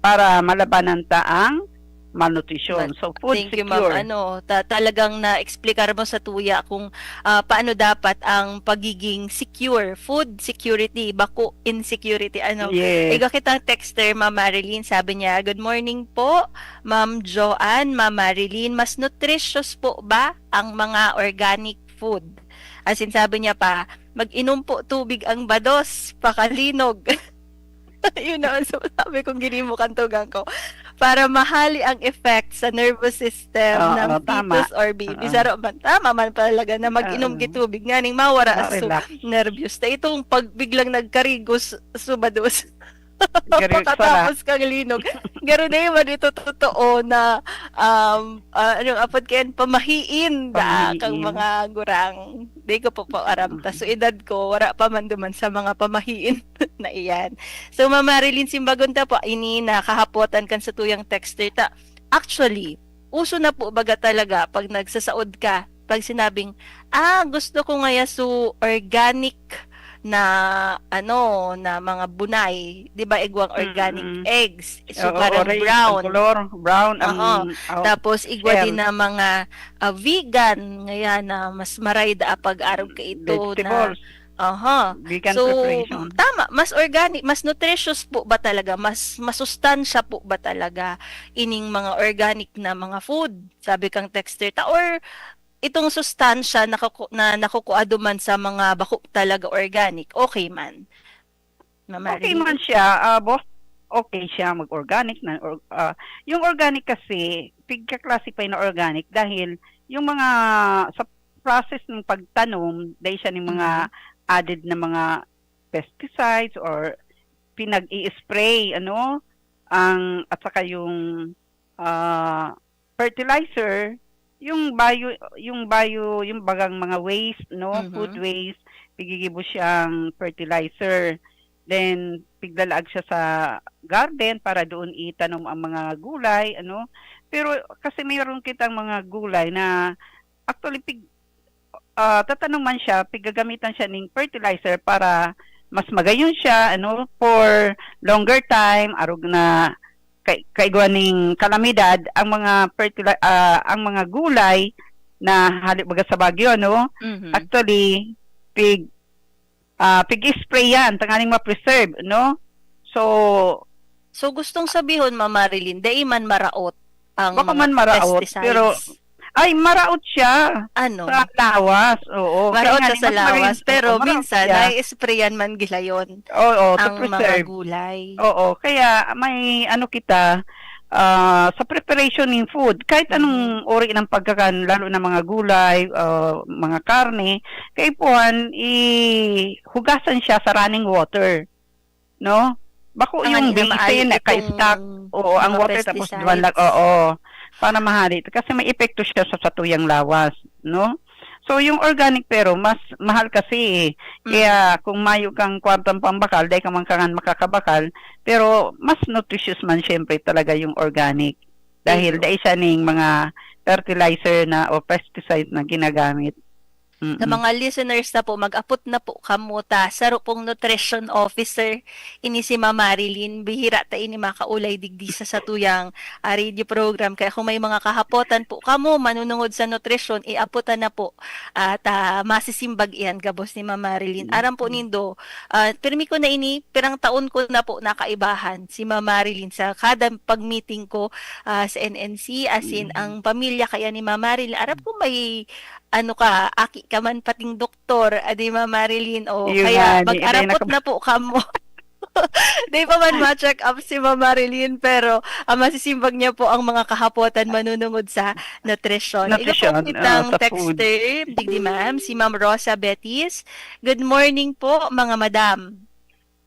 para malabanan ta ang malnutrition. But So, food thank you, ma'am. secure. Ano, ta-, talagang na-explicar mo sa tuya kung, ah, paano dapat ang pagiging secure, food security, bako insecurity, ano. Yes. Iga kitang texter, Ma'am Marilyn, sabi niya, "Good morning po, Ma'am Joanne, Ma'am Marilyn. Mas nutritious po ba ang mga organic food?" As in, sabi niya pa, "Mag-inom po tubig ang bados, pakalinog." Yun naman, so, sabi kong ginimo kan tugang ko. Para mahali ang effect sa nervous system Oo, ng tama. fetus or baby. Oo. Saro man, tama man talaga na mag-inom Oo. gid tubig, nganing mawara Ah, so relax. nervyos. Ta itong pag biglang nagkarigos, subados. Gari-, Pakatapos kang linog. Garo na yun, ito totoo na, um, ah, anong apod kayan, pamahiin da Pamahiin. kang mga gurang. Di ko po po aram ta. So, Mm. edad ko, wala pa man duman sa mga pamahiin na iyan. So, Ma'am Marilyn, simbagon ta po, ini na kahapotan kan sa tuyang texter ta. Actually, uso na po baga talaga pag nagsasaod ka, pag sinabing, "Ah, gusto ko ngaya su organic na, ano, na mga bunay." Di ba, igwang organic Mm-mm. eggs, so Oo, parang orange ang brown. kolor, brown ang Oo. out Tapos, igwa din shell. na mga, ah, vegan, ngaya na mas maray da pag-arog ka ito na Vegetables. Aha. Vegan So, preparation. tama, mas organic, mas nutritious po ba talaga, mas masustansya po ba talaga ining mga organic na mga food? Sabi kang texter ta, or itong sustansya nakuku-, na nakukua duman sa mga bako talaga organic, okay man? Ma'am Okay Marilyn? man siya, ah, boss, okay siya mag-organic na or, ah, yung organic kasi, pigka-classify na organic dahil yung mga sa process ng pagtanom, dahil siya ng mga Mhm. added na mga pesticides or pinag-i-spray, ano, ang, at saka yung, ah, fertilizer, yung bio, yung bio, yung bagang mga waste, no, food Mhm. waste, pigigibo siyang fertilizer. Then, piglalaag siya sa garden para doon itanom ang mga gulay, ano. Pero kasi mayroon kitang mga gulay na actually pig-, ah, tatanuman siya, pigagamitan siya ning fertilizer para mas magayon siya, ano, for longer time, arog na kay-, kaigwa ning kalamidad, ang mga fertili-, ah, ang mga gulay na hali baga sa bagyo, no? Mhm. Actually, pig-, ah, pig-spray yan, tanganing ma-preserve, no? So, So, gustong sabihon, Ma'am Marilyn, dai man maraot ang Bako mga man maraot, pesticides. pero Ay, maraot siya. Ano? Sa lawas, oo. Kaya Maraot nga siya ni sa mas lawas, maganda, pero oo, maraot minsan siya. Nai-sprayan man gilayon Oo, to ang mga preserve. Gulay. Oo, kaya may ano kita, ah, sa preparation ng food, kahit anong Mm. uri ng pagkakan, lalo na mga gulay, ah, mga karne, kaipuhan, i-, hugasan siya sa running water. No? Bako Ang yung ano niya, basin, maali naka-stock. itong Oo, ang mga water tapos pesticides. duwan lang. Oo. Para mahali. Kasi may epekto siya sa satuyang lawas. No? So, yung organic pero, mas mahal kasi eh. Mm. Kaya kung mayo kang kwartang pambakal, dahil ka man kangan makakabakal, pero mas nutritious man syempre talaga yung organic. Dahil Iyo. dahil siya ning mga fertilizer na o pesticide na ginagamit. Sa Mm. mga listeners na po, mag-apot na po kamo ta. Saro pong nutrition officer, ini si Ma'am Marilyn. Bihira ta ini makaulay digdi sa satuyang, ah, radio program. Kaya kung may mga kahapotan po kamo, manunungod sa nutrisyon, iapotan na po. At, ah, masisimbag iyan, gabos ni Ma'am Marilyn. Mm. Aram po nindo, ah, pirmi ko na ini, pirang taon ko na po nakaibahan si Ma'am Marilyn sa kada pag-meeting ko, ah, sa N N C, as in, Mm. ang pamilya kaya ni Ma'am Marilyn. Aram ko may ano ka, aki ka man pating doktor, adi, Ma'am Marilyn, o Iyo kaya nga, di, di mag-arapot naka- na po kamo. Di pa man ma-check up si Ma'am Marilyn, pero, ah, masisimbag niya po ang mga kahapotan manunungod sa nutrition. Igo po Nutrition, kitang ah, sa food. texter, digdi ma'am, si Ma'am Rosa Betis. Good morning po, mga madam.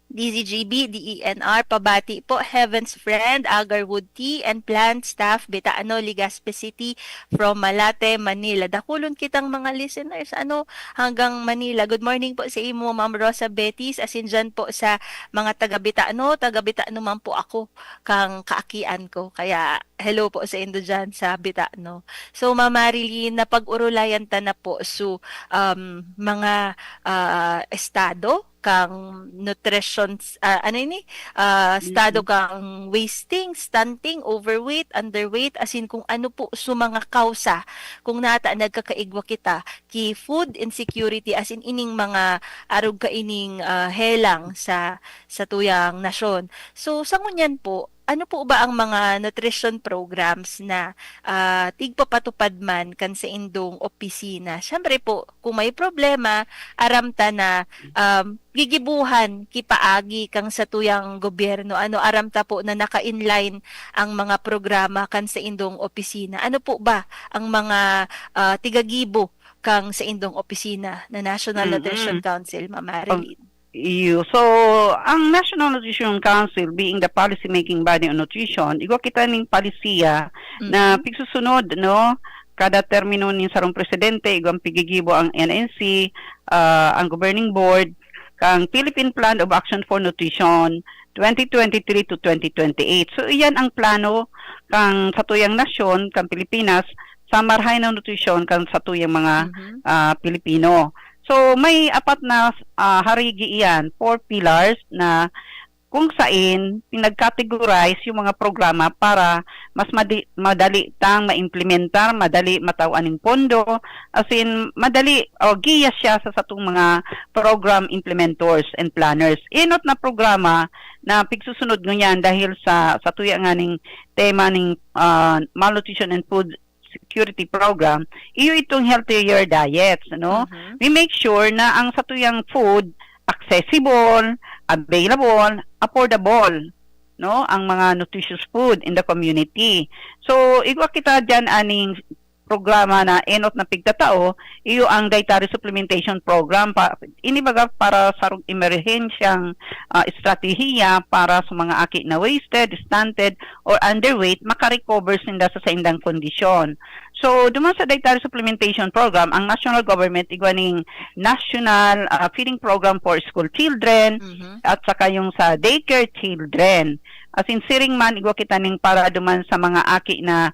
D Z G B, D E N R, pabati po, Heaven's Friend, Agarwood Tea and Plant Staff, Bitaano, Legazpi City, from Malate, Manila. Dakulon kitang mga listeners, ano, hanggang Manila. Good morning po sa imo, Ma'am Rosa Betis, asin dyan po sa mga taga Bitaano, taga Bitaano man po ako, kang kaakian ko. Kaya, hello po sa indo dyan sa Bitaano. So, Ma'am Marilyn, napag-urulayan ta na po. So, um, mga, ah, estado, kang nutrition, ah, ano ini? Ah, estado Mm. kang wasting, stunting, overweight, underweight, as in kung ano po so mga kausa, kung nata nagkakaigwa kita ki food insecurity, as in ining mga arog kaining, ah, helang sa, sa tuyang nasyon. So, sa ngunyan po, ano po ba ang mga nutrition programs na, ah, tigpapatupad man kan saindong opisina? Siyempre po, kung may problema, aram ta na, um, gigibuhan ki paagi kang satuyang gobyerno. Ano, aram ta po na naka-inline ang mga programa kan saindong opisina. Ano po ba ang mga, ah, tigagibo kang saindong opisina na National Mm-mm. Nutrition Council, Ma'am Marilyn? Iyo. So, ang National Nutrition Council, being the policy-making body on nutrition, igwa kita ning palisiya na Mm-mm. pigsusunod, no? Kada termino ning sarong presidente, igwang pigigibo ang N N C, ah, ang governing board, kang Philippine Plan of Action for Nutrition, twenty twenty-three to twenty twenty-eight. So, iyan ang plano kang satuyang nasyon, kang Pilipinas, sa marahay na nutrisyon kang satuyang mga, Mhm. ah, Pilipino. So, may apat na, ah, harigi iyan, four pillars na kung sain pinag-categorize yung mga programa para mas madi-, madali tang ma-implementar, madali matawan ning pondo, as in, madali o giya siya sa satong mga program implementors and planners. Enot na programa na pigsusunod ngunyan dahil sa, sa tuya nga ning tema ning, ah, malnutrition and food security program, iyo itong healthier diets, no? Mhm. We make sure na ang satuyang food accessible, available, affordable, no? Ang mga nutritious food in the community. So, igwa kita dyan aning programa na enot na pigtatao, iyo ang dietary supplementation program pa, ini baga para sa emerhensyang, ah, estratehiya para sa mga aki na wasted, stunted, or underweight, makarecover sinda sa saindang kondisyon. So, duman sa dietary supplementation program, ang national government igwa ning national, ah, feeding program for school children, Mhm. at saka yung sa daycare children. As in, siring man, igwa kita ning para duman sa mga aki na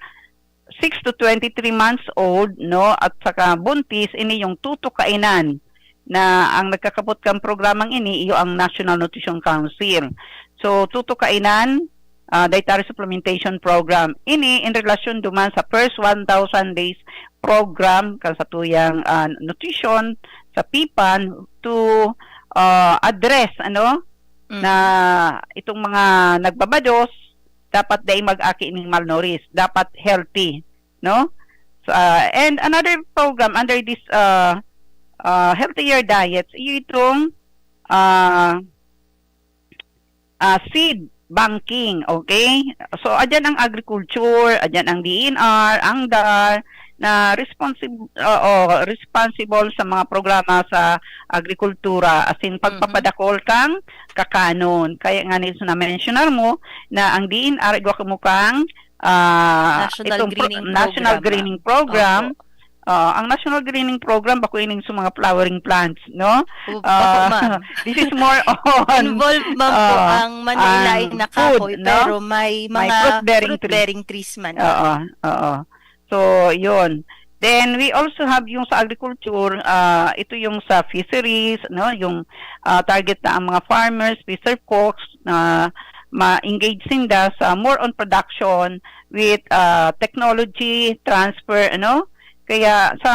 six to twenty-three months old, no, at saka buntis, ini yung tutukainan na ang nagkakapot kang programang ini, iyo ang National Nutrition Council. So, tutukainan, ah, dietary supplementation program. Ini in relasyon duman sa first one thousand days program kan satuyang, ah, nutrition sa PIPAN to, ah, address, ano, Mm. na itong mga nagbabados, dapat dai mag-aki ning malnourished, dapat healthy, no? So, ah, and another program under this, ah, ah, healthier diets, itong, ah, ah, seed banking, okay? So, adyan ang agriculture, adyan ang D E N R, ang DAR, na responsib-, oo, responsible sa mga programa sa agrikultura, as in, Mhm. pagpapadakol kang kakanon. Kaya nga, Nils, na-mentionar mo na ang D E N R, igwa kamo kang, ah, National itong pro-, Greening National Program. Greening Program. Opo. Ah, ang National Greening Program, bako ining sa mga flowering plants, no? O, bako, Ah, ma'am. this is more on, Involved, ma'am, po ah, ang Manila ang ay nakakoy, food, no? pero may May mga fruit-bearing tree. fruit-bearing trees man. Oo, oo. So, yun. Then, we also have yung sa agriculture, ah, ito yung sa fisheries, no? Yung, ah, target na ang mga farmers, fisher folks, na ma-engage sinda sa more on production with, ah, technology transfer, ano? Kaya sa,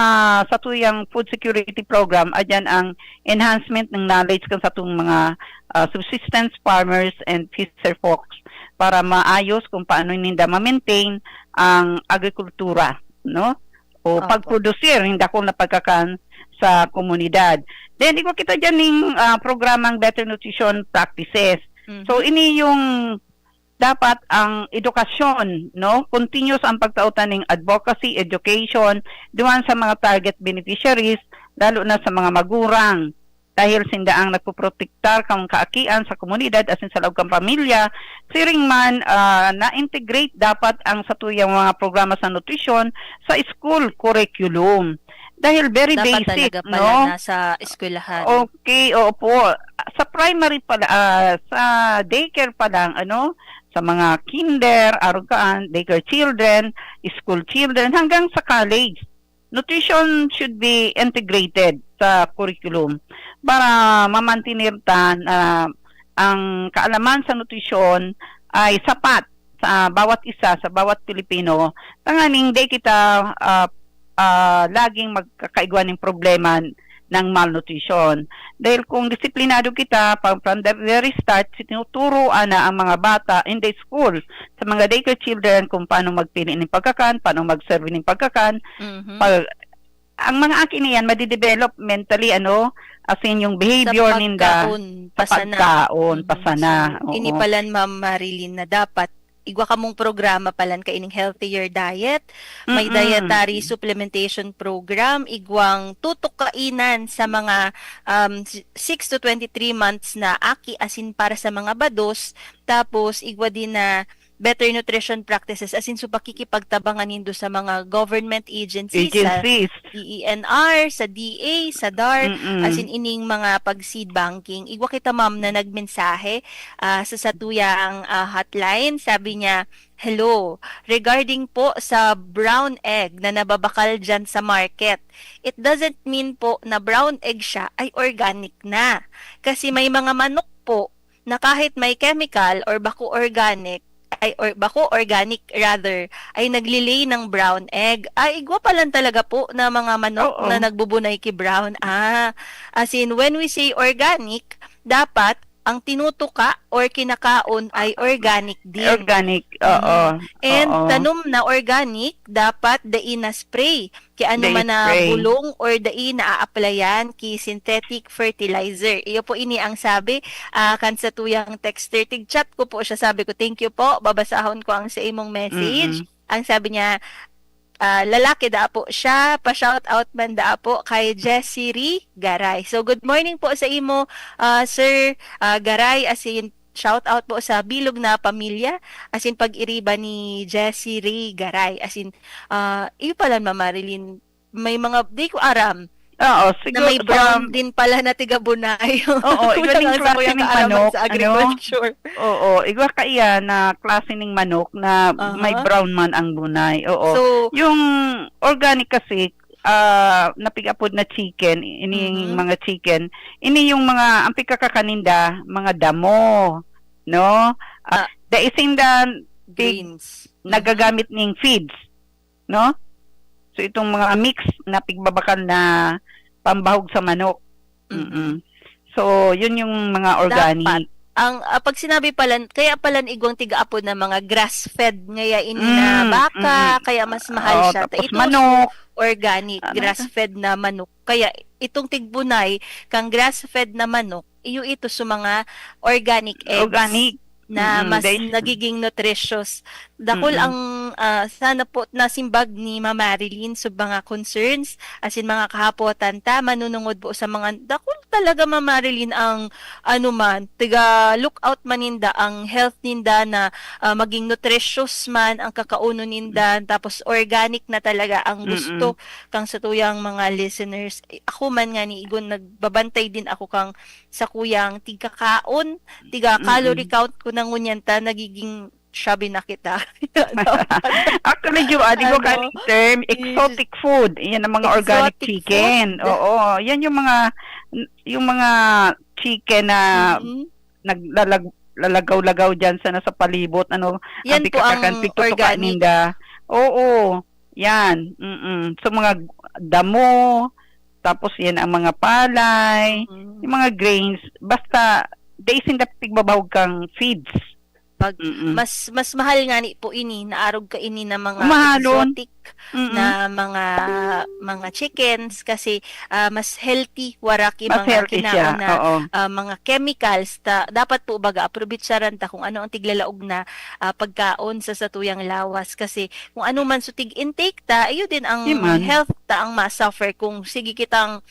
sa tuyang food security program, adyan ang enhancement ng knowledge kan satong mga, ah, subsistence farmers and fisher folks para maayos kung paano ninda ma-maintain ang agrikultura, no? O Opo. pagprodusir nin dakul na pagkakan sa komunidad. Then, igwa kita dyan ning, ah, programang Better Nutrition Practices. So, Mhm. ini yung dapat ang edukasyon, no? Continuous ang pagtao ta ning advocacy, education, duman sa mga target beneficiaries, lalo na sa mga magurang. Dahil sinda ang nagpoprotektar kan kaakian sa komunidad asin sa laog kan pamilya, siring man, ah, na-integrate dapat ang satuyang mga programa sa nutrisyon sa school curriculum. Dahil very Dapat basic, talaga pala no? nasa eskwelahan. Okay, opo. Sa primary pa la-, ah, sa daycare pa lang, ano, sa mga kinder, arugaan, daycare children, school children, hanggang sa college. Nutrition should be integrated sa curriculum para mamantener ta na ang kaalaman sa nutrisyon ay sapat sa bawat isa, sa bawat Pilipino, tanganing di kita, ah, ah, laging magkakaigwa ning problema ng malnutrition. Dahil kung disiplinado kita, pa-, from the very start, tinuturo ana ang mga bata in the school, sa mga daycare children, kung paano magpili ng pagkakan, paano mag-serve ng pagkakan. Mhm. Pag, ang mga aki na yan, madidevelop mentally, ano, as in yung Sa behavior ninda pagkaon, sa pasana. pagkaon, Mhm. pasana. So, ini Oo. pala, Ma'am Marilyn, na dapat igwa kamong programa palan kaining healthier diet. May Mm-mm. dietary supplementation program, igwang tutok kainan sa mga, um, s-, six to twenty-three months na aki, asin para sa mga bados. Tapos, igwa din na better nutrition practices, asin so pakikipagtabangan nindo sa mga government agencies, sa Agencies. D E N R, sa D A, sa DAR, Mm-mm. asin ining mga pag-seed banking. Igwa kita, ma'am, na nagmensahe, ah, sa satuyang, ah, hotline. Sabi niya, "Hello, regarding po sa brown egg na nababakal dyan sa market, it doesn't mean po na brown egg siya ay organic na. Kasi may mga manok po na kahit may chemical or bako organic, ay, or bako organic rather, ay naglilay ng brown egg." Ay, igwa palan talaga po na mga manok Oo. na nagbubunay ki brown. Ah, as in, when we say organic, dapat ang tinutuka or kinakaon ay organic din. Organic, Mhm. oo. And Oo. tanom na organic, dapat dai na spray ki ano Dai man na spray. bulong or dai na aaplayan ki synthetic fertilizer. Iyo po ini ang sabi, ah, kan satuyang texter. Tig-chat ko po siya, sabi ko, "Thank you po, babasahon ko ang sa imong message." Mm-mm. Ang sabi niya, ah, lalaki daa po siya, pa-shout out man daa po kay Jessie Ri Garay. So, good morning po sa imo, ah, Sir, ah, Garay, as in, shout out po sa bilog na pamilya, as in, pag-iriba ni Jessie Ri Garay. As in, ah, iyo pala, Ma'am Marilyn, may mga, di ko aram, Oo, na siguro may sa brown din pala na tiga Bunay. Oo, Kulang igwa ning ang klase sakuyang ning kaaraman manok, sa ano? agriculture. Oo, igwa kaiya na klase ning manok na may Aha. brown man ang bunay. Oo. So, Yung organic kasi, ah, napig-apod na chicken, ining Mhm. mga chicken, ini yung mga, ang pigkakakan ninda, mga damo, no? Ah, Ah. dai sinda pig-, Grains. Mhm. nagagamit ning feeds, no? So, itong mga mix na pigbabakal na pambahog sa manok. Mhm. Mm-mm. So, yun yung mga organic. Dapat. Ang, ah, pag sinabi pala, kaya pala igwang tiga-apod na mga grass-fed ngaya ini na Mm, baka, mm. kaya mas mahal Oo, siya. Ta tapos ito manok. organic, Ano grass-fed na manok. Kaya itong tigbunay kang grass-fed na manok, iyo ito sa mga organic eggs Organic. na Mm, mas dahil nagiging nutritious. Dakul Mm. ang, ah, sana po nasimbag ni Ma'am Marilyn sa mga concerns, as in mga kahapotan ta, manunungod po sa mga dakul talaga, Ma'am Marilyn, ang ano man, tiga-lookout man ninda, ang health ninda na, ah, maging nutritious man ang kakaunon ninda, tapos organic na talaga ang gusto Mm. kang satuyang mga listeners. Eh, ako man nga ni Igon, nagbabantay din ako kang sakuyang tigkakaon, tiga-calorie Mm. count ko na ngunyan ta, nagiging chubby na kita. Actually, Joanne, ikaw Ano? kaning term, Yes. exotic food. Yan ang mga organic Exotic chicken. food? Oo, yan yung mga, yung mga chicken na Mm. naglalag-, lalagaw-lagaw dyan sa nasa palibot, ano, Yan ang po ang pikakakan, pigtutukan organic. ninda. Oo, yan. Mm-mm. So, mga damo, tapos yan ang mga palay, Mm. yung mga grains, basta dai sinda pigbabahog kang feeds. Pag Mm. mas, mas mahal nga ni po ini, naarog ka ini na mga Mahalon. exotic Mm. na mga, mga chickens kasi, ah, mas healthy, wara ki Mas mga healthy siya, kinaon na, oo. ah, mga chemicals ta dapat po baga aprovechar ta kung ano ang tiglalaog na, ah, pagkaon sa satuyang lawas. Kasi kung ano man so tig-intake ta, iyo din ang Di man. health ta ang ma-suffer kung sige kitang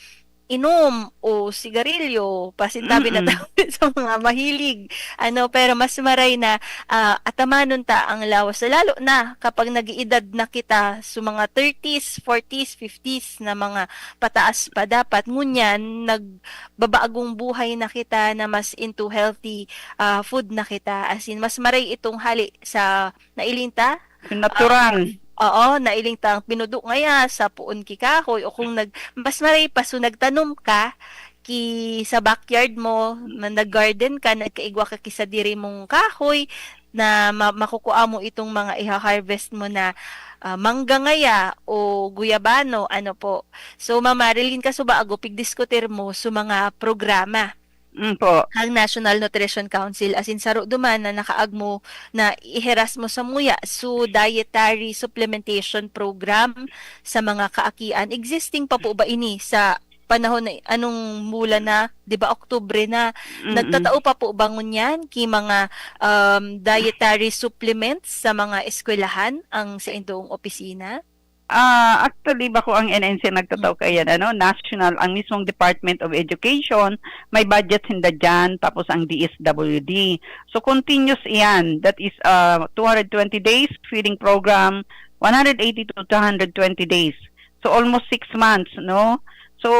inom o sigarilyo, pasintabi na Mm. tayo sa mga mahilig, ano, pero mas maray na, ah, atamanon ta ang lawas. Lalo na kapag nag-iidad na kita, so mga thirties, forties, fifties na mga pataas pa, dapat ngunyan nagbabagong buhay na kita na mas into healthy, ah, food na kita. As in, mas maray itong hali sa nailing ta, Natural. ah, oo, nailing ta ang pinudo ngaya sa poon ki kahoy o kung nag-, mas maray pa, so nagtanom ka ki sa backyard mo, na nag-garden ka, nagkaigwa ka ki sadiri mong kahoy na ma-, makukua mo itong mga iha-harvest mo na, ah, mangga ngaya o guyabano, ano po. So, Ma'am Marilyn, kasubago, pigdiskutir mo sa mga programa Mm, po. ang National Nutrition Council, as in, saro duman na nakaagmo na ihiras mo samuya, so dietary supplementation program sa mga kaakian. Existing pa po ba ini sa panahon na, anong bulan na, di ba, Oktubre na? Mm-mm. Nagtatao pa po ba ngunyan ki mga, um, dietary supplements sa mga eskwelahan ang sa indong opisina? Ah, actually, bako ang N N C nagtatao Mm. kaiyan, ano, national, ang mismong Department of Education, may budget sinda dyan, tapos ang D S W D. So, continuous iyan. That is, ah, two hundred twenty days feeding program, one hundred eighty to two hundred twenty days. So, almost six months, no? So,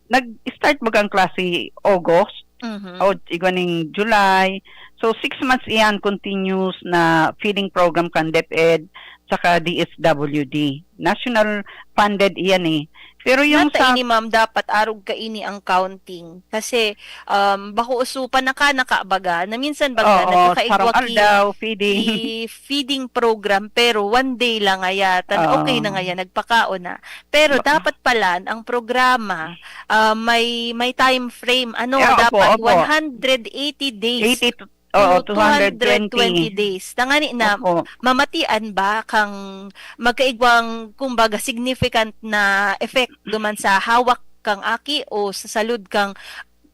nag-start baga ang klase August, Mhm. o igwa ning July. So, six months iyan continuous na feeding program kan DepEd saka D S W D. National funded iyan eh. Pero yung Nata sa ini, ma'am, dapat arog kaini ang counting. Kasi, um, bako usupan na ka, nakabaga, na minsan baga, Oo, nagkakaigwa sarong ki, aldaw, feeding. ki feeding program, pero one day lang ngaya, tan-, Oo. okay na ngaya, nagpakaon na. Pero Ba- dapat pala, ang programa, ah, may, may time frame, ano, Eh, opo, dapat opo. one hundred eighty days. Eighty to, oo, To two hundred twenty. two hundred twenty days. Tangani na, Opo. mamatian ba kang magkaigwang, kumbaga, significant na effect duman sa hawak kang aki o sa salud kang,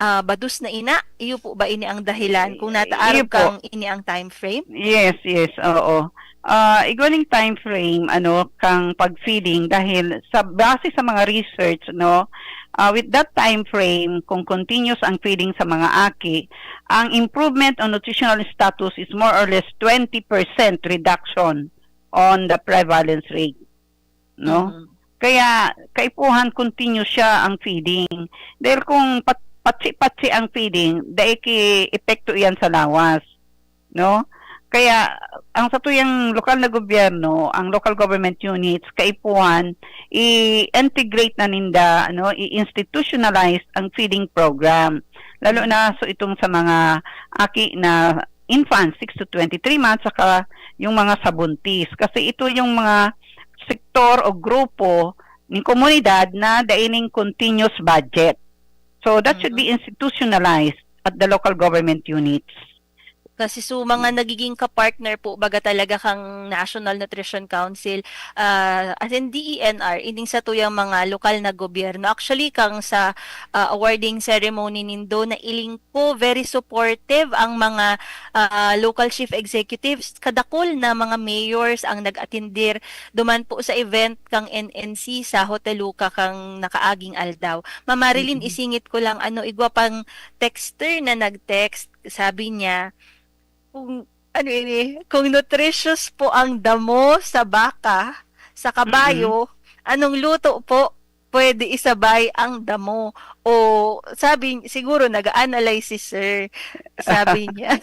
ah, bados na ina? Iyo po ba ini ang dahilan kung I-, nataarog iyo po. kang ini ang time frame? Yes, yes, oo. Ah, igwa ning time frame, ano, kang pag-feeding dahil sa, base sa mga research, no, ah, with that time frame, kung continuous ang feeding sa mga aki, ang improvement on nutritional status is more or less twenty percent reduction on the prevalence rate, no? Mhm. Kaya kaipuhan continuous siya ang feeding. Dahil kung pat-, patsi-patsi ang feeding, dai ki epekto iyan sa lawas, no? Kaya ang satuyang lokal na gobyerno, ang local government units, kaipuhan, i-integrate na ninda, ano, i-institutionalize ang feeding program. Lalo na so itong sa mga aki na infants, six to twenty-three months, saka yung mga sa buntis. Kasi ito yung mga sektor o grupo ng komunidad na dai ning continuous budget. So, that should be Mm-mm. institutionalized. at the local government units. Kasi so, mga nagiging kapartner po baga talaga kang National Nutrition Council, ah, as in D E N R, ining satuyang mga lokal na gobyerno. Actually, kang sa, ah, awarding ceremony nindo, nailing ko, very supportive ang mga, ah, local chief executives, kadakul na mga mayors ang nag-atindir duman po sa event kang N N C sa Hotel Luca kang nakaaging aldaw. Ma'am Marilyn, Mm. isingit ko lang, ano, igwa pang texter na nag-text, sabi niya, kung, ano ini, kung nutritious po ang damo sa baka, sa kabayo, anong luto po pwede isabay ang damo? O sabi, siguro nag-a-analyze si sir, sabi niya.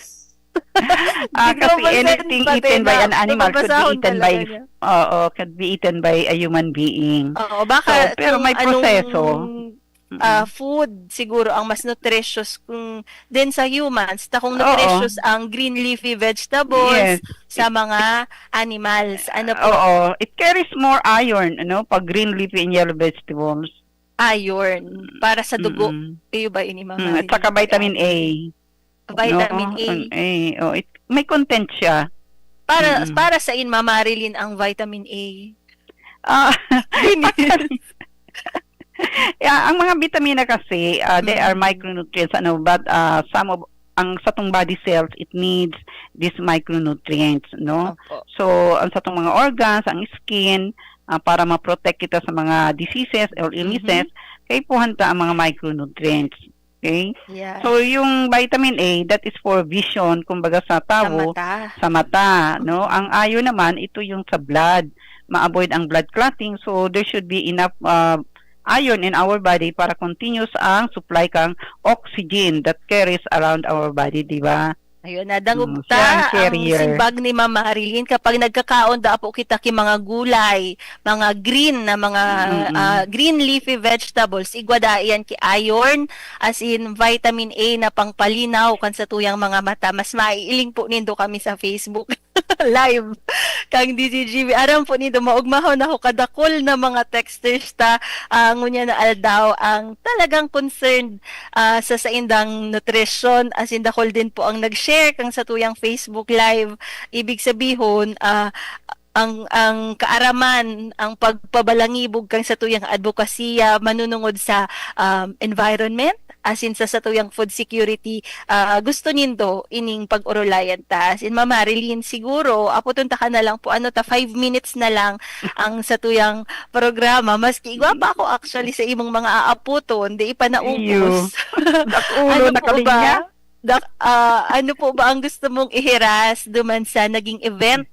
Ah, Di ko kasi pa anything pati eaten by na- an animal could be nababasahon eaten talaga by niya. Oo, could be eaten by a human being. Oo, baka So, pero kung may anong, proseso. ah, food siguro ang mas nutritious kung din sa humans, ta kung Oo. nutritious ang green leafy vegetables Yes. sa mga animals. Ano po? Oo, it carries more iron, ano, pag green leafy and yellow vegetables. Iron para sa dugo. Mm-mm. Iyo ba ini, Ma'am Mm, at Marilyn? saka vitamin A. Vitamin No? A. Mm, A, oh, it, may content siya. Para Mm-mm. para sa in, Ma'am Marilyn, ang vitamin A. Ah, Binis. yeah, ang mga bitamina kasi, ah, they are Mm. micronutrients, ano, but ah, some of ang satong body cells, it needs these micronutrients, no? Opo. So, ang satong mga organs, ang skin, ah, para ma-protect kita sa mga diseases or illnesses, kaipuhan ta ang mga micronutrients. Okay? Yes. So, yung vitamin A, that is for vision, kumbaga sa Sa tawo, mata. sa mata, no? Ang iron naman, ito yung sa blood. Ma-avoid ang blood clotting, so there should be enough uh, iron in our body para continuous ang supply kang oxygen that carries around our body, di ba? Ayun, nadangog Mm, ta siya ang ang carrier. simbag ni Ma'am Marilyn kapag nagkakaon da po kita ki mga gulay, mga green na mga Mm-mm. ah, green leafy vegetables, igwa da iyan ki iron, as in vitamin A na pangpalinaw kan satuyang mga mata. Mas maiiling po nindo kami sa Facebook Live kang D Z G B. Aram po nindo, maugmahon ako kadakol na mga texters ta ah, ngunyan na aldaw ang talagang concerned ah, sa saindang nutrition, as in dakol din po ang nag-share kang satuyang Facebook Live. Ibig sabihon, ah, ang ang kaaraman, ang pagpabalangibog kang satuyang adbokasiya manunungod sa um, environment, as in sa satuyang food security, ah, gusto nindo ining pag-orolayan ta. As in, Ma'am Marilyn, siguro, aputon ta ka na lang po, ano ta, five minutes na lang ang satuyang programa. Maski igwa pa ako actually sa imong mga aaputon, di pa naubos. Iyo. Dakulo Ano na po ba? kalinya. Dak- ah, ano po ba ang gusto mong ihiras duman sa naging event,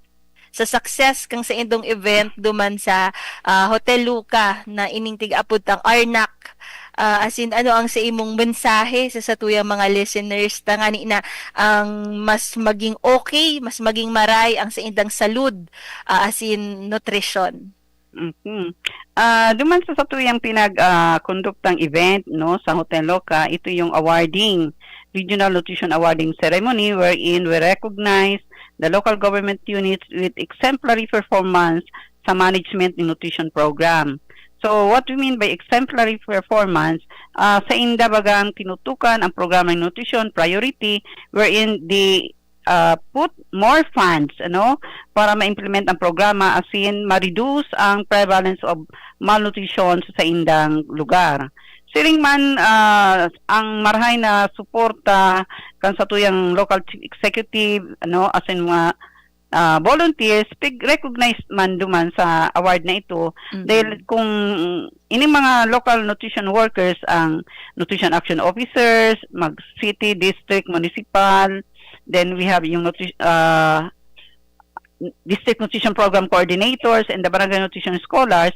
sa success kang sa indong event duman sa ah, Hotel Luca na ining tig-apod tang Arnak? Ah, as in, ano ang sa imong mensahe sa satuyang mga listeners tangani na ang mas maging okay, mas maging maray ang sa indang salud, ah, as in nutrition? Mhm. Ah, duman sa satuyang pinag ah, konduktang event, no, sa Hotel Loca, ito yung awarding Regional Nutrition Awarding Ceremony, wherein we recognize the local government units with exemplary performance sa management ng nutrition program. So, what we mean by exemplary performance, ah, sa inda bagang tinutukan ang programa ng nutrition priority, wherein the uh, put more funds, ano, para ma-implement ang programa, as in ma-reduce ang prevalence of malnutrition sa saindang lugar. Siring man, ah, ang marahay na suporta kan satuyang local chief executive, ano, as in mga ah, volunteers, pig-recognize man duman sa award na ito. Mhm. Dahil kung ining mga local nutrition workers, ang nutrition action officers, mag city, district, municipal, then we have yung nutri- ah, district nutrition program coordinators and the barangay nutrition scholars,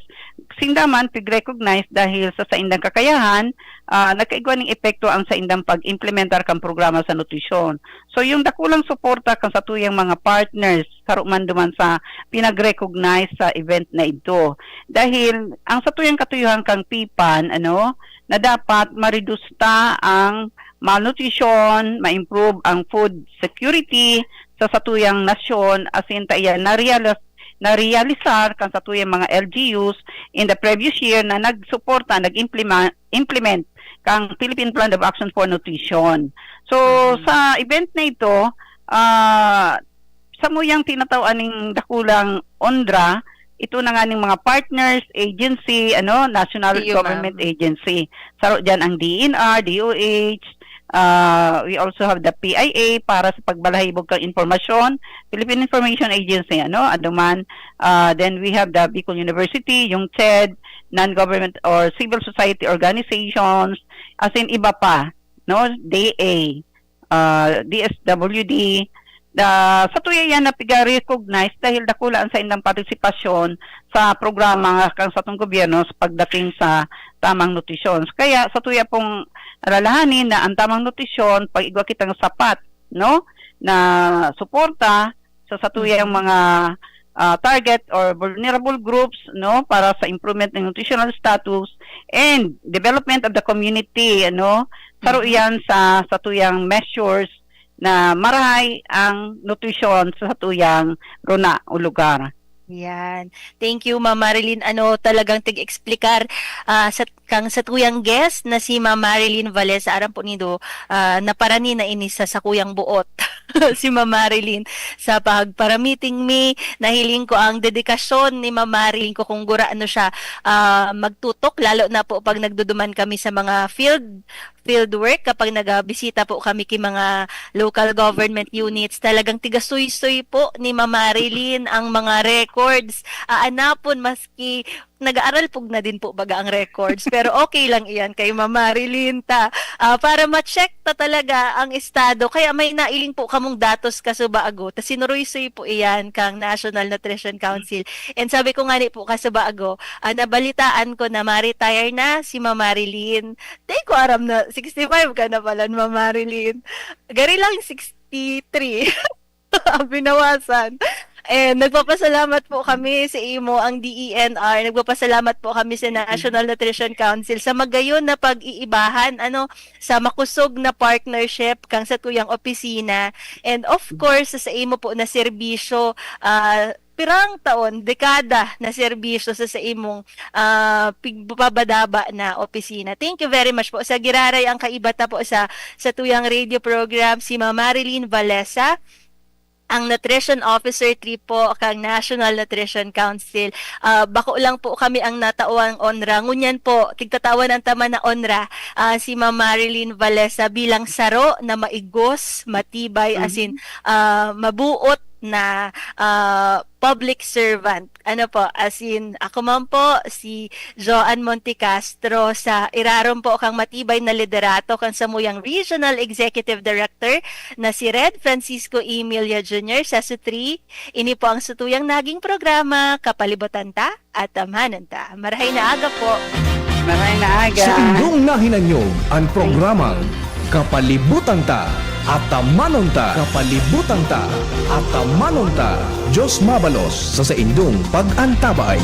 sinda man pig-recognize dahil sa saindang kakayahan, ah, nagkaigwa ning epekto ang saindang pag-implementar kan programa sa nutrisyon. So, yung dakulang suporta kan satuyang mga partners, saro man duman sa pinag-recognize sa event na ito. Dahil ang satuyang katuyuhan kang PIPAN, ano, na dapat ma-reduce ta ang malnutrition, ma-improve ang food security sa satuyang nasyon, asin ta iyan narealis-, narealisar kan satuyang mga L G Us in the previous year na nagsuporta, nag-implement, implement kang Philippine Plan of Action for Nutrition. So, Mhm. sa event na ito, ah, samuyang tinatao ning dakulang ONRA, ito na nga ning mga partners, agency, ano, national Iyo, government ma'am. agency. Saro diyan ang D E N R, D O H, ah, we also have the P I A para sa pagbalahibog kang impormasyon, Philippine Information Agency, ano, aduman. Ah, then we have the Bicol University, yung CHED, non-government or civil society organizations, as in iba pa, no? D A, ah, D S W D. Ah, satuya yan na piga-recognize dahil dakula ang saindang partisipasyon sa programa kan satong gobyerno sa pagdating sa tamang nutrisyon. Kaya satuya pong alalahanin na ang tamang nutrisyon, pag-igwa kitang sapat, no, na suporta sa satuyang Mhm. mga, ah, target or vulnerable groups, no, para sa improvement ng nutritional status and development of the community, ano, saro Mhm. iyan sa satuyang measures na marahay ang nutrisyon sa satuyang rona o lugar. Yan. Thank you, Ma'am Marilyn. Ano, talagang tig-explicar, ah, sa, kang satuyang guest na si Ma'am Marilyn Valesa. Aram po nindo, ah, naparani na ini sa sakuyang buot si Ma'am Marilyn sa pagparamiting mi. Nahiling ko ang dedikasyon ni Ma'am Marilyn ko kung gurano siya, ah, magtutok, lalo na po pag nagduduman kami sa mga field, field work, kapag nagabisita po kami ki mga local government units. Talagang tigasuysoy po ni Ma'am Marilyn ang mga records. Aanapon maski nag-aaral pog na din po baga ang records. Pero okay lang iyan kay Ma'am Marilyn ta. Ah, para ma-check ta talaga ang estado. Kaya may nailing po kamong datos kasubago. Ta sinuruysoy po iyan kang National Nutrition Council. And sabi ko nga ni po kasubago, ah, nabalitaan ko na ma-retire na si Ma'am Marilyn. Di ko aram na sixty-five ka na pala, Ma'am Marilyn. Gari lang sixty-three. Ang binawasan. And nagpapasalamat po kami sa imo, ang D E N R. Nagpapasalamat po kami sa National Nutrition Council sa magayon na pag-iibahan, ano, sa makusog na partnership kang satuyang opisina. And of course, sa imo po na serbisyo, ah, pirang taon, dekada na serbisyo sa, sa imong, ah, pigpabadaba na opisina. Thank you very much po. Sa giraray ang kaiba ta po sa, sa tuyang radio program, si Ma'am Marilyn Valesa, ang Nutrition Officer three po kang National Nutrition Council. Ah, bako lang po kami ang natawang onra. Ngunyan po, tigtatawan ang tama na onra, ah, si Ma'am Marilyn Valesa bilang saro na maigos, matibay, as in, Mhm. ah, mabuot na, ah, public servant. Ano po, as in, ako man po, si Joan Montecastro, sa irarom po kang matibay na liderato kan samuyang Regional Executive Director na si Red Francisco Emilia Junior sa SUTRI. Ini po ang satuyang naging programa, Kapalibutan Ta, Atamanon Ta. Marahay na aga po. Marahay na aga. Sa indong nahinanyog ang programang Kapalibutan Ta, Atamanon Ta. Kapalibutan Ta, Atamanon Ta. Diyos mabalos sa saindong pag-antabay.